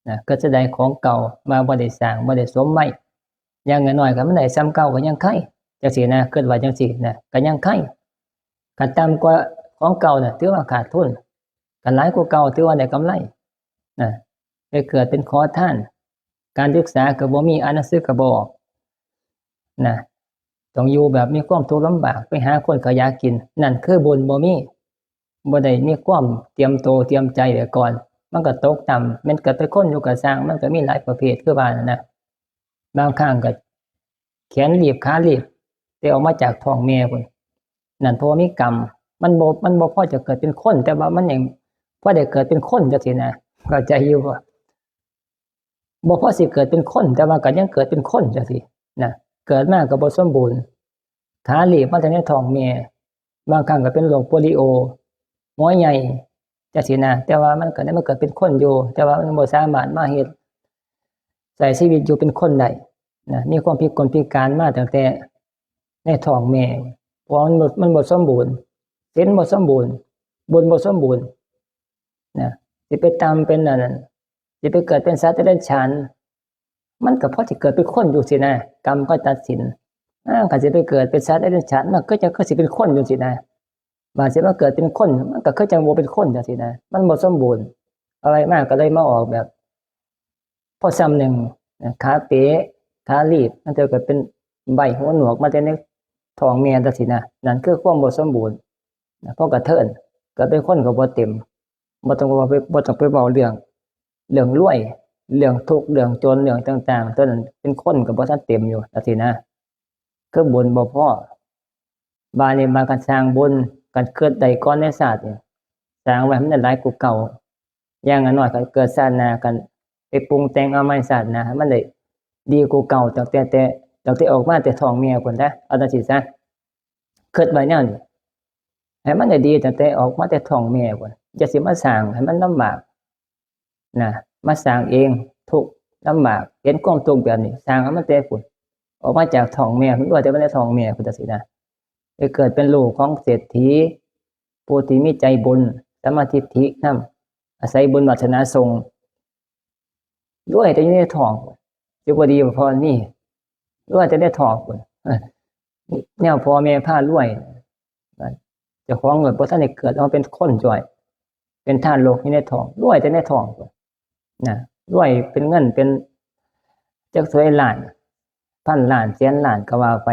นะ คิดเสียดายของเก่า ว่าบ่ได้สร้าง บ่ได้สมไว้ อย่างน้อยๆ ก็มันได้ส่ำเก่าก็ยังไค จั่งซี้นะ คิดว่าจั่งซี้นะ ก็ยังไค คันต่ำกว่าของเก่าน่ะ ถือว่าขาดทุน คันหลายกว่าเก่า ถือว่าได้กำไร นะ ไปเกิดเป็นขอทาน การศึกษาก็บ่มี อ่านหนังสือก็บ่ออก นะ ต้องอยู่แบบมีความทุกข์ลำบาก ไปหาคนขายยากิน นั่นคือบุญบ่มี บ่ได้มีความเตรียมตัวเตรียมใจไว้ก่อน มันก็ตกต่ำ แม่นก็เป็นคนอยู่ก็ซ่าง มันก็มีหลายประเภทคือว่านั่นนะ บางครั้งก็แขนลีบขาลีบ แต่ออกมาจากท้องแม่พุ้น นั่นเพราะว่ามีกรรม มันบ่ มันบ่พอจะเกิดเป็นคน แต่ว่ามันยังพอได้เกิดเป็นคนจังซี้นะ เข้าใจอยู่บ่? บ่พอสิเกิดเป็นคน แต่ว่าก็ยังเกิดเป็นคนจังซี้นะ เกิดมาก็บ่สมบูรณ์ ขาลีบมาแต่ในท้องแม่ บางครั้งก็เป็นโรคโปลิโอ หัวใหญ่จังซี้นะ แต่ว่ามันก็ได้มาเกิดเป็นคนอยู่ แต่ว่ามันบ่สามารถมาเฮ็ด ใช้ชีวิตอยู่เป็นคนได้นะ มีความพิกลพิการมาตั้งแต่ในท้องแม่ เพราะว่ามันบ่ มันบ่สมบูรณ์ ศีลบ่สมบูรณ์ บุญบ่สมบูรณ์นะ สิไปตามเป็นอันนั้น สิไปเกิดเป็นสัตว์เดรัจฉาน มันก็พอสิเกิดเป็นคนอยู่สินะ กรรมก็ตัดสิน อ่า คันสิไปเกิดเป็นสัตว์เดรัจฉาน มันก็จะคือสิเป็นคนอยู่สินะ บาดสิมาเกิดเป็นคน มันก็คือจั่งบ่เป็นคนจังซี้นะ มันบ่สมบูรณ์ เอาไว้มาก็เลยมาออกแบบ พอส่ำหนึ่งนะ ขาเป๋ ขาลีบ มันจะเกิดเป็นใบ้หูหนวกมาแต่ในท้องแม่จังซี้นะ นั่นคือความบ่สมบูรณ์นะ พอกระเทิน เกิดเป็นคนก็บ่เต็ม บ่ต้องว่าไป บ่ต้องไปเว้าเรื่อง เรื่องรวย เรื่องทุกข์ เรื่องจน เรื่องต่างๆ ตอนนั้นเป็นคนก็บ่ทันเต็มอยู่จังซี้นะ คือบุญบ่พอ บาดนี้มาคันสร้างบุญ คันเกิดได้ก่อนในชาตินี่ สร้างไว้ให้มันได้หลายกว่าเก่า อย่างน้อยคันเกิดชาติหน้า คันไปปรุงแต่งเอาใหม่ชาติหน้า ให้มันได้ดีกว่าเก่า ตั้งแต่ แต่ ตั้งแต่ออกมาแต่ท้องแม่พุ้นซะ เอาจังซี้ซะ คิดไว้แนวนี้ ให้มันได้ดีตั้งแต่ออกมาแต่ท้องแม่พุ้น อย่าสิมาสร้างให้มันลำบาก นะ มาสร้างเอง ทุกข์ลำบาก เห็นความทุกข์แบบนี้ สร้างให้มันแต่พุ้น ออกมาจากท้องแม่พุ้น ด้วยแต่มันในท้องแม่พุ้นจังซี้นะ ไปเกิดเป็นลูกของเศรษฐี ผู้ที่มีใจบุญ สัมมาทิฏฐินำ อาศัยบุญวาสนาส่ง รวยแต่อยู่ในท้อง สิบ่ดีบ่พอนี่ รวยแต่ในท้องพุ้น แนวพ่อแม่พารวย เจ้าของก็บ่ทันได้เกิด เอาเป็นคนจ้อย เป็นทารกอยู่ในท้อง รวยแต่ในท้องพุ้นนะ รวยเป็นเงินเป็นจักร้อยล้าน พันล้าน แสนล้านก็ว่าไป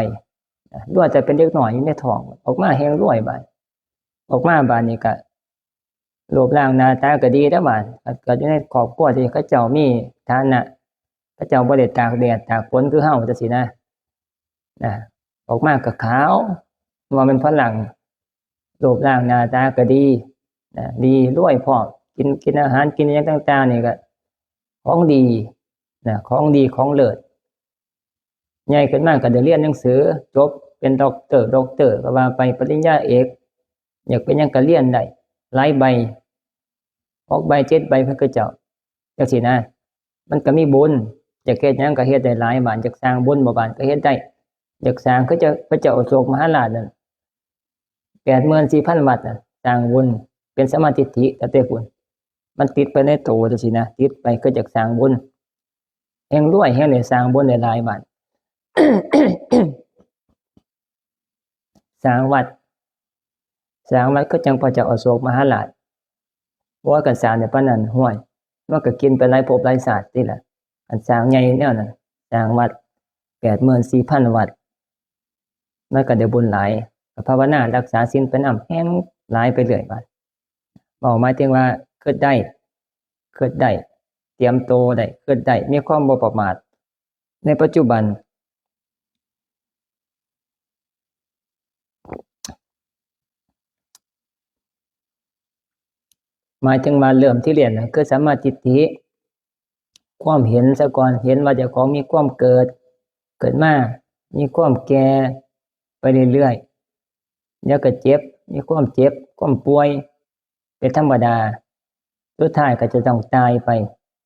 นะ รวยแต่เป็นเด็กน้อยอยู่ในท้อง ออกมาแฮ่งรวยบาด ออกมาบาดนี้ก็ รูปร่างหน้าตาก็ดีเด้อบาด เกิดอยู่ในครอบครัวที่เขาเจ้ามีฐานะ เขาเจ้าบ่ได้ตากแดดตากฝนคือเฮาจังซี้นะ นะ ออกมาก็ขาว ว่าเป็นฝรั่ง รูปร่างหน้าตาก็ดีนะ ดีรวยพร้อม กิน กินอาหาร กินอิหยังต่างๆ นี่ก็ของดีนะ ของดีของเลิศ ใหญ่ขึ้นมาก็ได้เรียนหนังสือ จบเป็นด็อกเตอร์ ด็อกเตอร์ ก็ว่าไป ปริญญาเอก อยากเป็นหยังก็เรียนได้ หลายใบ หกใบ เจ็ดใบ เพิ่นก็เจ้า จังซี้นะ มันก็มีบุญ อยากเฮ็ดหยังก็เฮ็ดได้หลาย บาดอยากสร้างบุญบ่ บาดก็เฮ็ดได้ อยากสร้าง เขาเจ้า เขาเจ้าอโศกมหาราชนั่น แปดหมื่นสี่พันวัตต์น่ะ สร้างบุญ เป็นสัมมาทิฏฐิตั้งแต่พุ้น มันติดไปในโตจังซี้นะ ติดไป คืออยากสร้างบุญ แฮ่งรวย แฮ่งได้สร้างบุญได้หลายบาด สร้างวัด สร้างวัดคือจั่งพระเจ้าอโศกมหาราช ว่าคันสร้างได้ปานนั้น ห้วย มันก็กินไปหลายภพหลายชาติติล่ะ คันสร้างใหญ่แนวนั้น สร้างวัด แปดหมื่นสี่พันวัตต์ มันก็ได้บุญหลาย ก็ภาวนารักษาศีลไปนำ แฮ่งหลายไปเรื่อยบาด เว้าหมายถึงว่าคิดได้ คิดได้ เตรียมโตได้ คิดได้ มีความบ่ประมาท ในปัจจุบัน หมายถึงว่าเริ่มที่เรียนน่ะ คือสัมมาทิฏฐิ ความเห็นซะก่อน เห็นว่าเจ้าของมีความเกิด เกิดมา มีความแก่ไปเรื่อยๆ แล้วก็เจ็บ มีความเจ็บ ความป่วย เป็นธรรมดา สุดท้ายก็จะต้องตายไป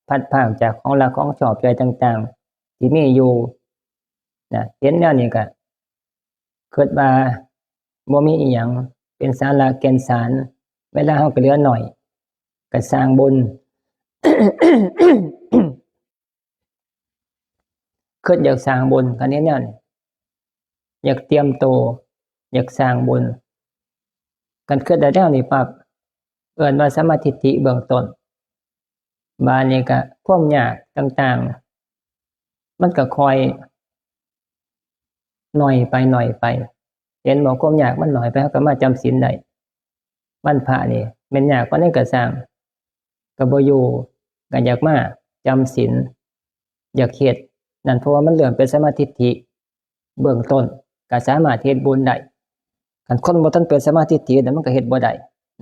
พลัดพรากจากของรักของชอบใจต่างๆ ที่มีอยู่ นะ เห็นแนวนี้ก็คิดว่าบ่มีอิหยังเป็นสาระแก่นสาร เวลาเฮาก็เหลือน้อย ก็สร้างบุญ คิดอยากสร้างบุญ คันเห็นแนวนี้ อยากเตรียมโต อยากสร้างบุญ คันคิดได้แนวนี้ปั๊บ เอิ้นว่าสัมมาทิฏฐิเบื้องต้น บาดนี้ก็ความยากต่าง มันก็ค่อยน้อยไปน้อยไป เห็นบ่ ความยากมันน้อยไป เฮาก็มาจำศีลได้ วันพระนี่แม่นยากปานใดก็ซ่าง ก็บ่อยู่ ก็อยากมาจำศีล อยากเฮ็ดนั่น เพราะว่ามันเริ่มเป็นสัมมาทิฏฐิ เบื้องต้นก็สามารถเฮ็ดบุญได้ คันคนบ่ทันเป็นสัมมาทิฏฐิน่ะ มันก็เฮ็ดบ่ได้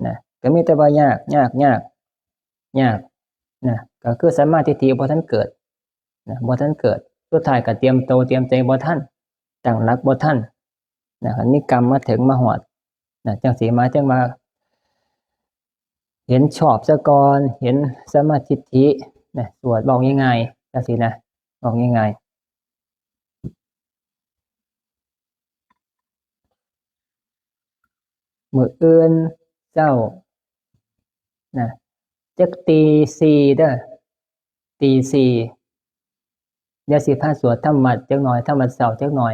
นะ ก็มีแต่ว่ายาก ยาก ยาก ยากนะ ก็คือสัมมาทิฏฐิบ่ทันเกิดนะ บ่ทันเกิด สุดท้ายก็เตรียมโตเตรียมใจบ่ทัน ตั้งหลักบ่ทันนะ คันมีกรรมมาถึงมาฮอดนะ จั่งสิหมายถึงว่า เห็นชอบซะก่อน เห็นสัมมาทิฏฐินะ สวด เว้าง่ายๆ จั่งซี้นะ เว้าง่ายๆ มื้ออื่นเช้านะ จักตีสี่เด้อ ตีสี่ เดี๋ยวสิพาสวดทำวัตรจักหน่อย ทำวัตรเช้าจักหน่อย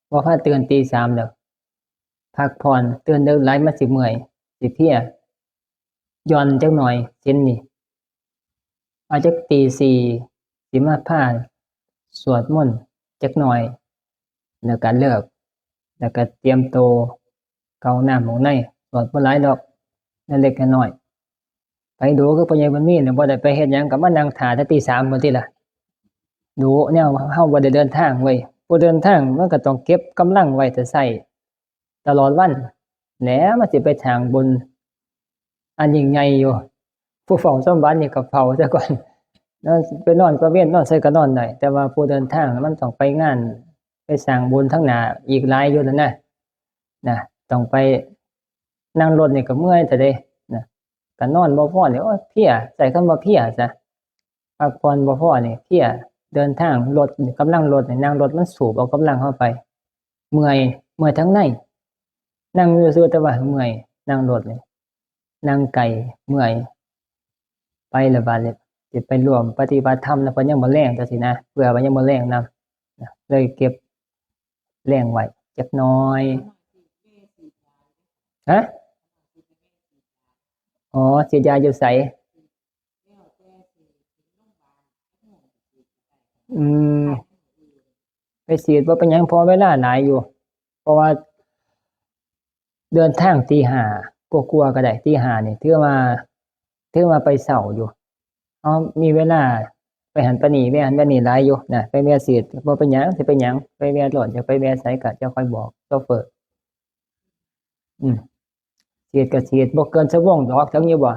บ่พาตื่นตีสามดอก พักผ่อน ตื่นดึกหลายมันสิเมื่อย สิเพลีย หย่อนจักหน่อย ศีลนี่ เอาจักตีสี่ สิมาพาสวดมนต์จักหน่อย แล้วก็เลิก แล้วก็เตรียมโตเข้าห้องน้ำห้องใน สวดบ่หลายดอก เล็กๆน้อยๆ ไปดูคือพ่อใหญ่บุญมีเนี่ย บ่ได้ไปเฮ็ดหยัง ก็มานั่งท่าแต่ตีสามพุ้นติล่ะ ดูแนวเฮาบ่ได้เดินทางเว้ย ผู้เดินทางมันก็ต้องเก็บกำลังไว้แต่ใช้ตลอดวัน แหม มันสิไปสร้างบุญอันยิ่งใหญ่อยู่ ผู้เฝ้าสมบัตินี่ก็เฝ้าซะก่อน นอน ไปนอนกลางเว็น นอนไสก็นอนได้ แต่ว่าผู้เดินทางมันต้องไปงาน ไปสร้างบุญทางหน้าอีกหลายอยู่นั่นนะ นะ ต้องไปนั่งรถนี่ก็เมื่อยแท้เด้นะ ก็นอนบ่พอนี่ โอ้ย เพลีย ใช้คำว่าเพลียซะ พักผ่อนบ่พอนี่เพลีย เดินทาง รถนี่ กำลังรถนี่ นั่งรถมันสูบเอากำลังเฮาไป เมื่อย เมื่อยทั้งใน นั่งอยู่ซื่อๆแต่ว่าเมื่อย นั่งรถนี่ นั่งไกล เมื่อย ไปละบาดนี้ สิไปร่วมปฏิบัติธรรมนำเพิ่นยามมื้อแลงจั่งซี้นะ เพื่อว่ายามมื้อแลงนำนะ เลยเก็บแรงไว้จักหน่อย ฮะ อ๋อ ฉีดยาอยู่ไส อืม ไปฉีดบ่เป็นหยัง เพราะเวลาหลายอยู่ เพราะว่าเดินทางตีห้ากว่าๆก็ได้ ตีห้านี่ถือว่า ถือว่าไปเช้าอยู่ เฮามีเวลาไปหั้นไปนี่ แวะหั้นแวะนี่หลายอยู่นะ ไปแวะฉีดบ่เป็นหยัง สิเป็นหยัง ไปแวะโลด อยากไปแวะไสก็จะค่อยบอกโชเฟอร์ อืม ฉีดก็ฉีด บ่เกินชั่วโมงดอก ถึงอยู่บ่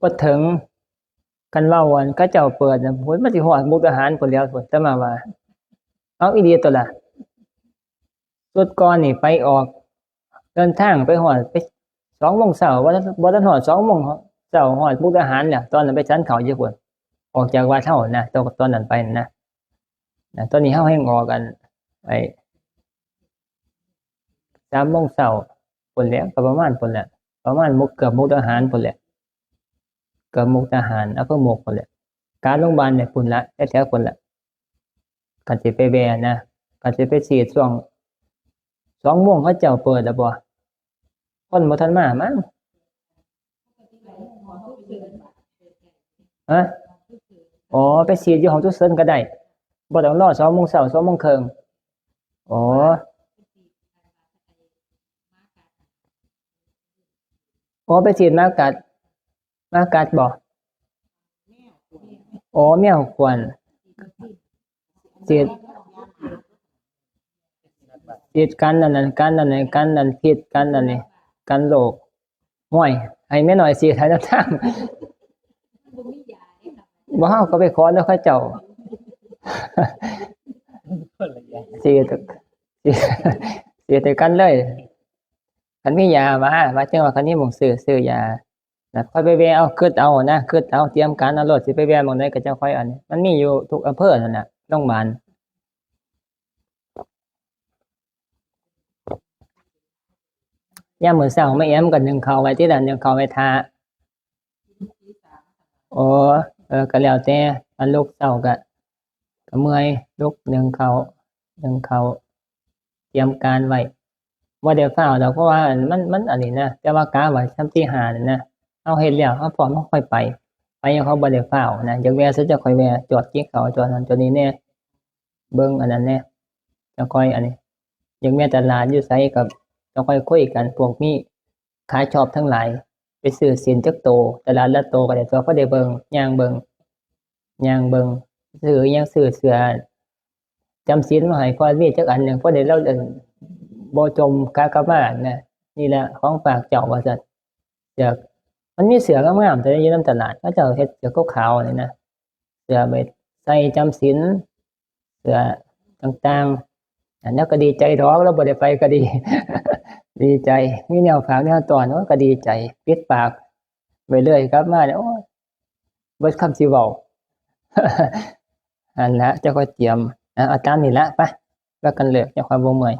บ่ถึง คันเว้าอันเขาเจ้าเปิดน่ะ โอ้ย มันสิฮอดมุกดาหารพุ้นแหล้วพุ้น อาตมาว่า เอาอีหลีตั๊วล่ะ สุดก่อนนี่ไปออก เดินทางไปฮอด ไป สองโมงเช้า บ่ทัน บ่ทันฮอดสองโมงเช้า ฮอดมุกดาหารแล้ว ตอนนั้นไปฉันข้าวอยู่พุ้น ออกจากวัดเฮานะ ตอน ตอนนั้นไปนะ นะ ตอนนี้เฮาแฮ่งออกกัน ไอ้ สามโมงเช้าพุ้นแหละ ก็ประมาณพุ้นแหละ ประมาณมุก เกือบมุกดาหารพุ้นแหละ เกือบมุกดาหาร อำเภอมุกพุ้นแหละ กาดโรงพยาบาลเนี่ยพุ้นละ แถวๆพุ้นละ คันสิไปแวะนะ คันสิไปฉีดช่วงสองโมงเขาเจ้าเปิดแล้วบ่ คนบ่ทันมามั้ง ฮะ อ๋อ ไปฉีดอยู่ห้องฉุกเฉินก็ได้ บ่ต้องรอสองโมงเช้า สองโมงครึ่ง อ๋อ อ๋อ ไปฉีดหมากัด หมากัดบ่ อ๋อ แมวข่วน ฉีด ฉีดกันอันนั้น กันอันนี้ กันอันพิษ กันอันนี้ กันโรค ห้วย ให้แม่น้อยสิให้นำทาง บ่ เฮาก็ไปขอนำเขาเจ้า สิ สิ สิให้กันเลย คันมียาว่า หมายถึงว่าคันมีหม่องซื้อ ซื้อยา นะ ค่อยไปแวะเอา คิดเอานะ คิดเอา เตรียมการเอาโลด สิไปแวะหม่องใดก็จั่งค่อยอันนี้ มันมีอยู่ทุกอำเภอนั่นน่ะ โรงพยาบาล ยามมื้อเช้ามาแอมก็นึ่งข้าวไว้ติล่ะ นึ่งข้าวไว้ท่า อ๋อ เออ ก็แล้วแต่ อันลุกเช้าก็ ก็เมื่อย ลุกนึ่งข้าว นึ่งข้าว เตรียมการไว้ บ่ได้ฟ้าวดอก เพราะว่ามัน มันอันนี้นะ แต่ว่ากะไว้ซำตีห้านี่นะ เฮาเฮ็ดแล้ว เฮาพร้อม เฮาค่อยไป ไป เขาบ่ได้ฟ้าวนะ อยากแวะไสจั่งค่อยแวะ จอดกินข้าว จอดนั่น จอดนี่แหน่ เบิ่งอันนั้นแหน่ จั่งค่อยอันนี้ อยากแวะตลาดอยู่ไสก็ จั่งค่อยคุยกัน พวกมีขายชอบทั้งหลาย ไปซื้อศีลจักโต ตลาดละโตก็ได้ ตัวพอได้เบิ่ง ย่างเบิ่ง ย่างเบิ่ง ซื้ออิหยัง ซื้อเสื้อจำศีลมาให้พ่อวีจักอันหนึ่ง พอได้ลาว เอิ่น บ่จ่ม กะกลับมานะ นี่แหละของฝากเจ้า ว่าซั่น เสื้อ มันมีเสื้องามๆ แต่อยู่นำตลาด เขาเจ้าเฮ็ดเสื้อขาวๆ นี่นะ เสื้อไปใส่จำศีล เสื้อต่างๆ อันนั้นก็ดีใจดอก ลาวบ่ได้ไปก็ดี ดีใจ มีแนวฝากแนวต้อน โอ้ย ก็ดีใจ ปิดปากไว้เลย กลับมาเนี่ย โอ้ย เบิดคำสิเว้า อันละ เจ้าก็เตรียม อ่ะ เอาตามนี้ละ ไป ว่ากันเลิก เจ้าความบ่เมื่อย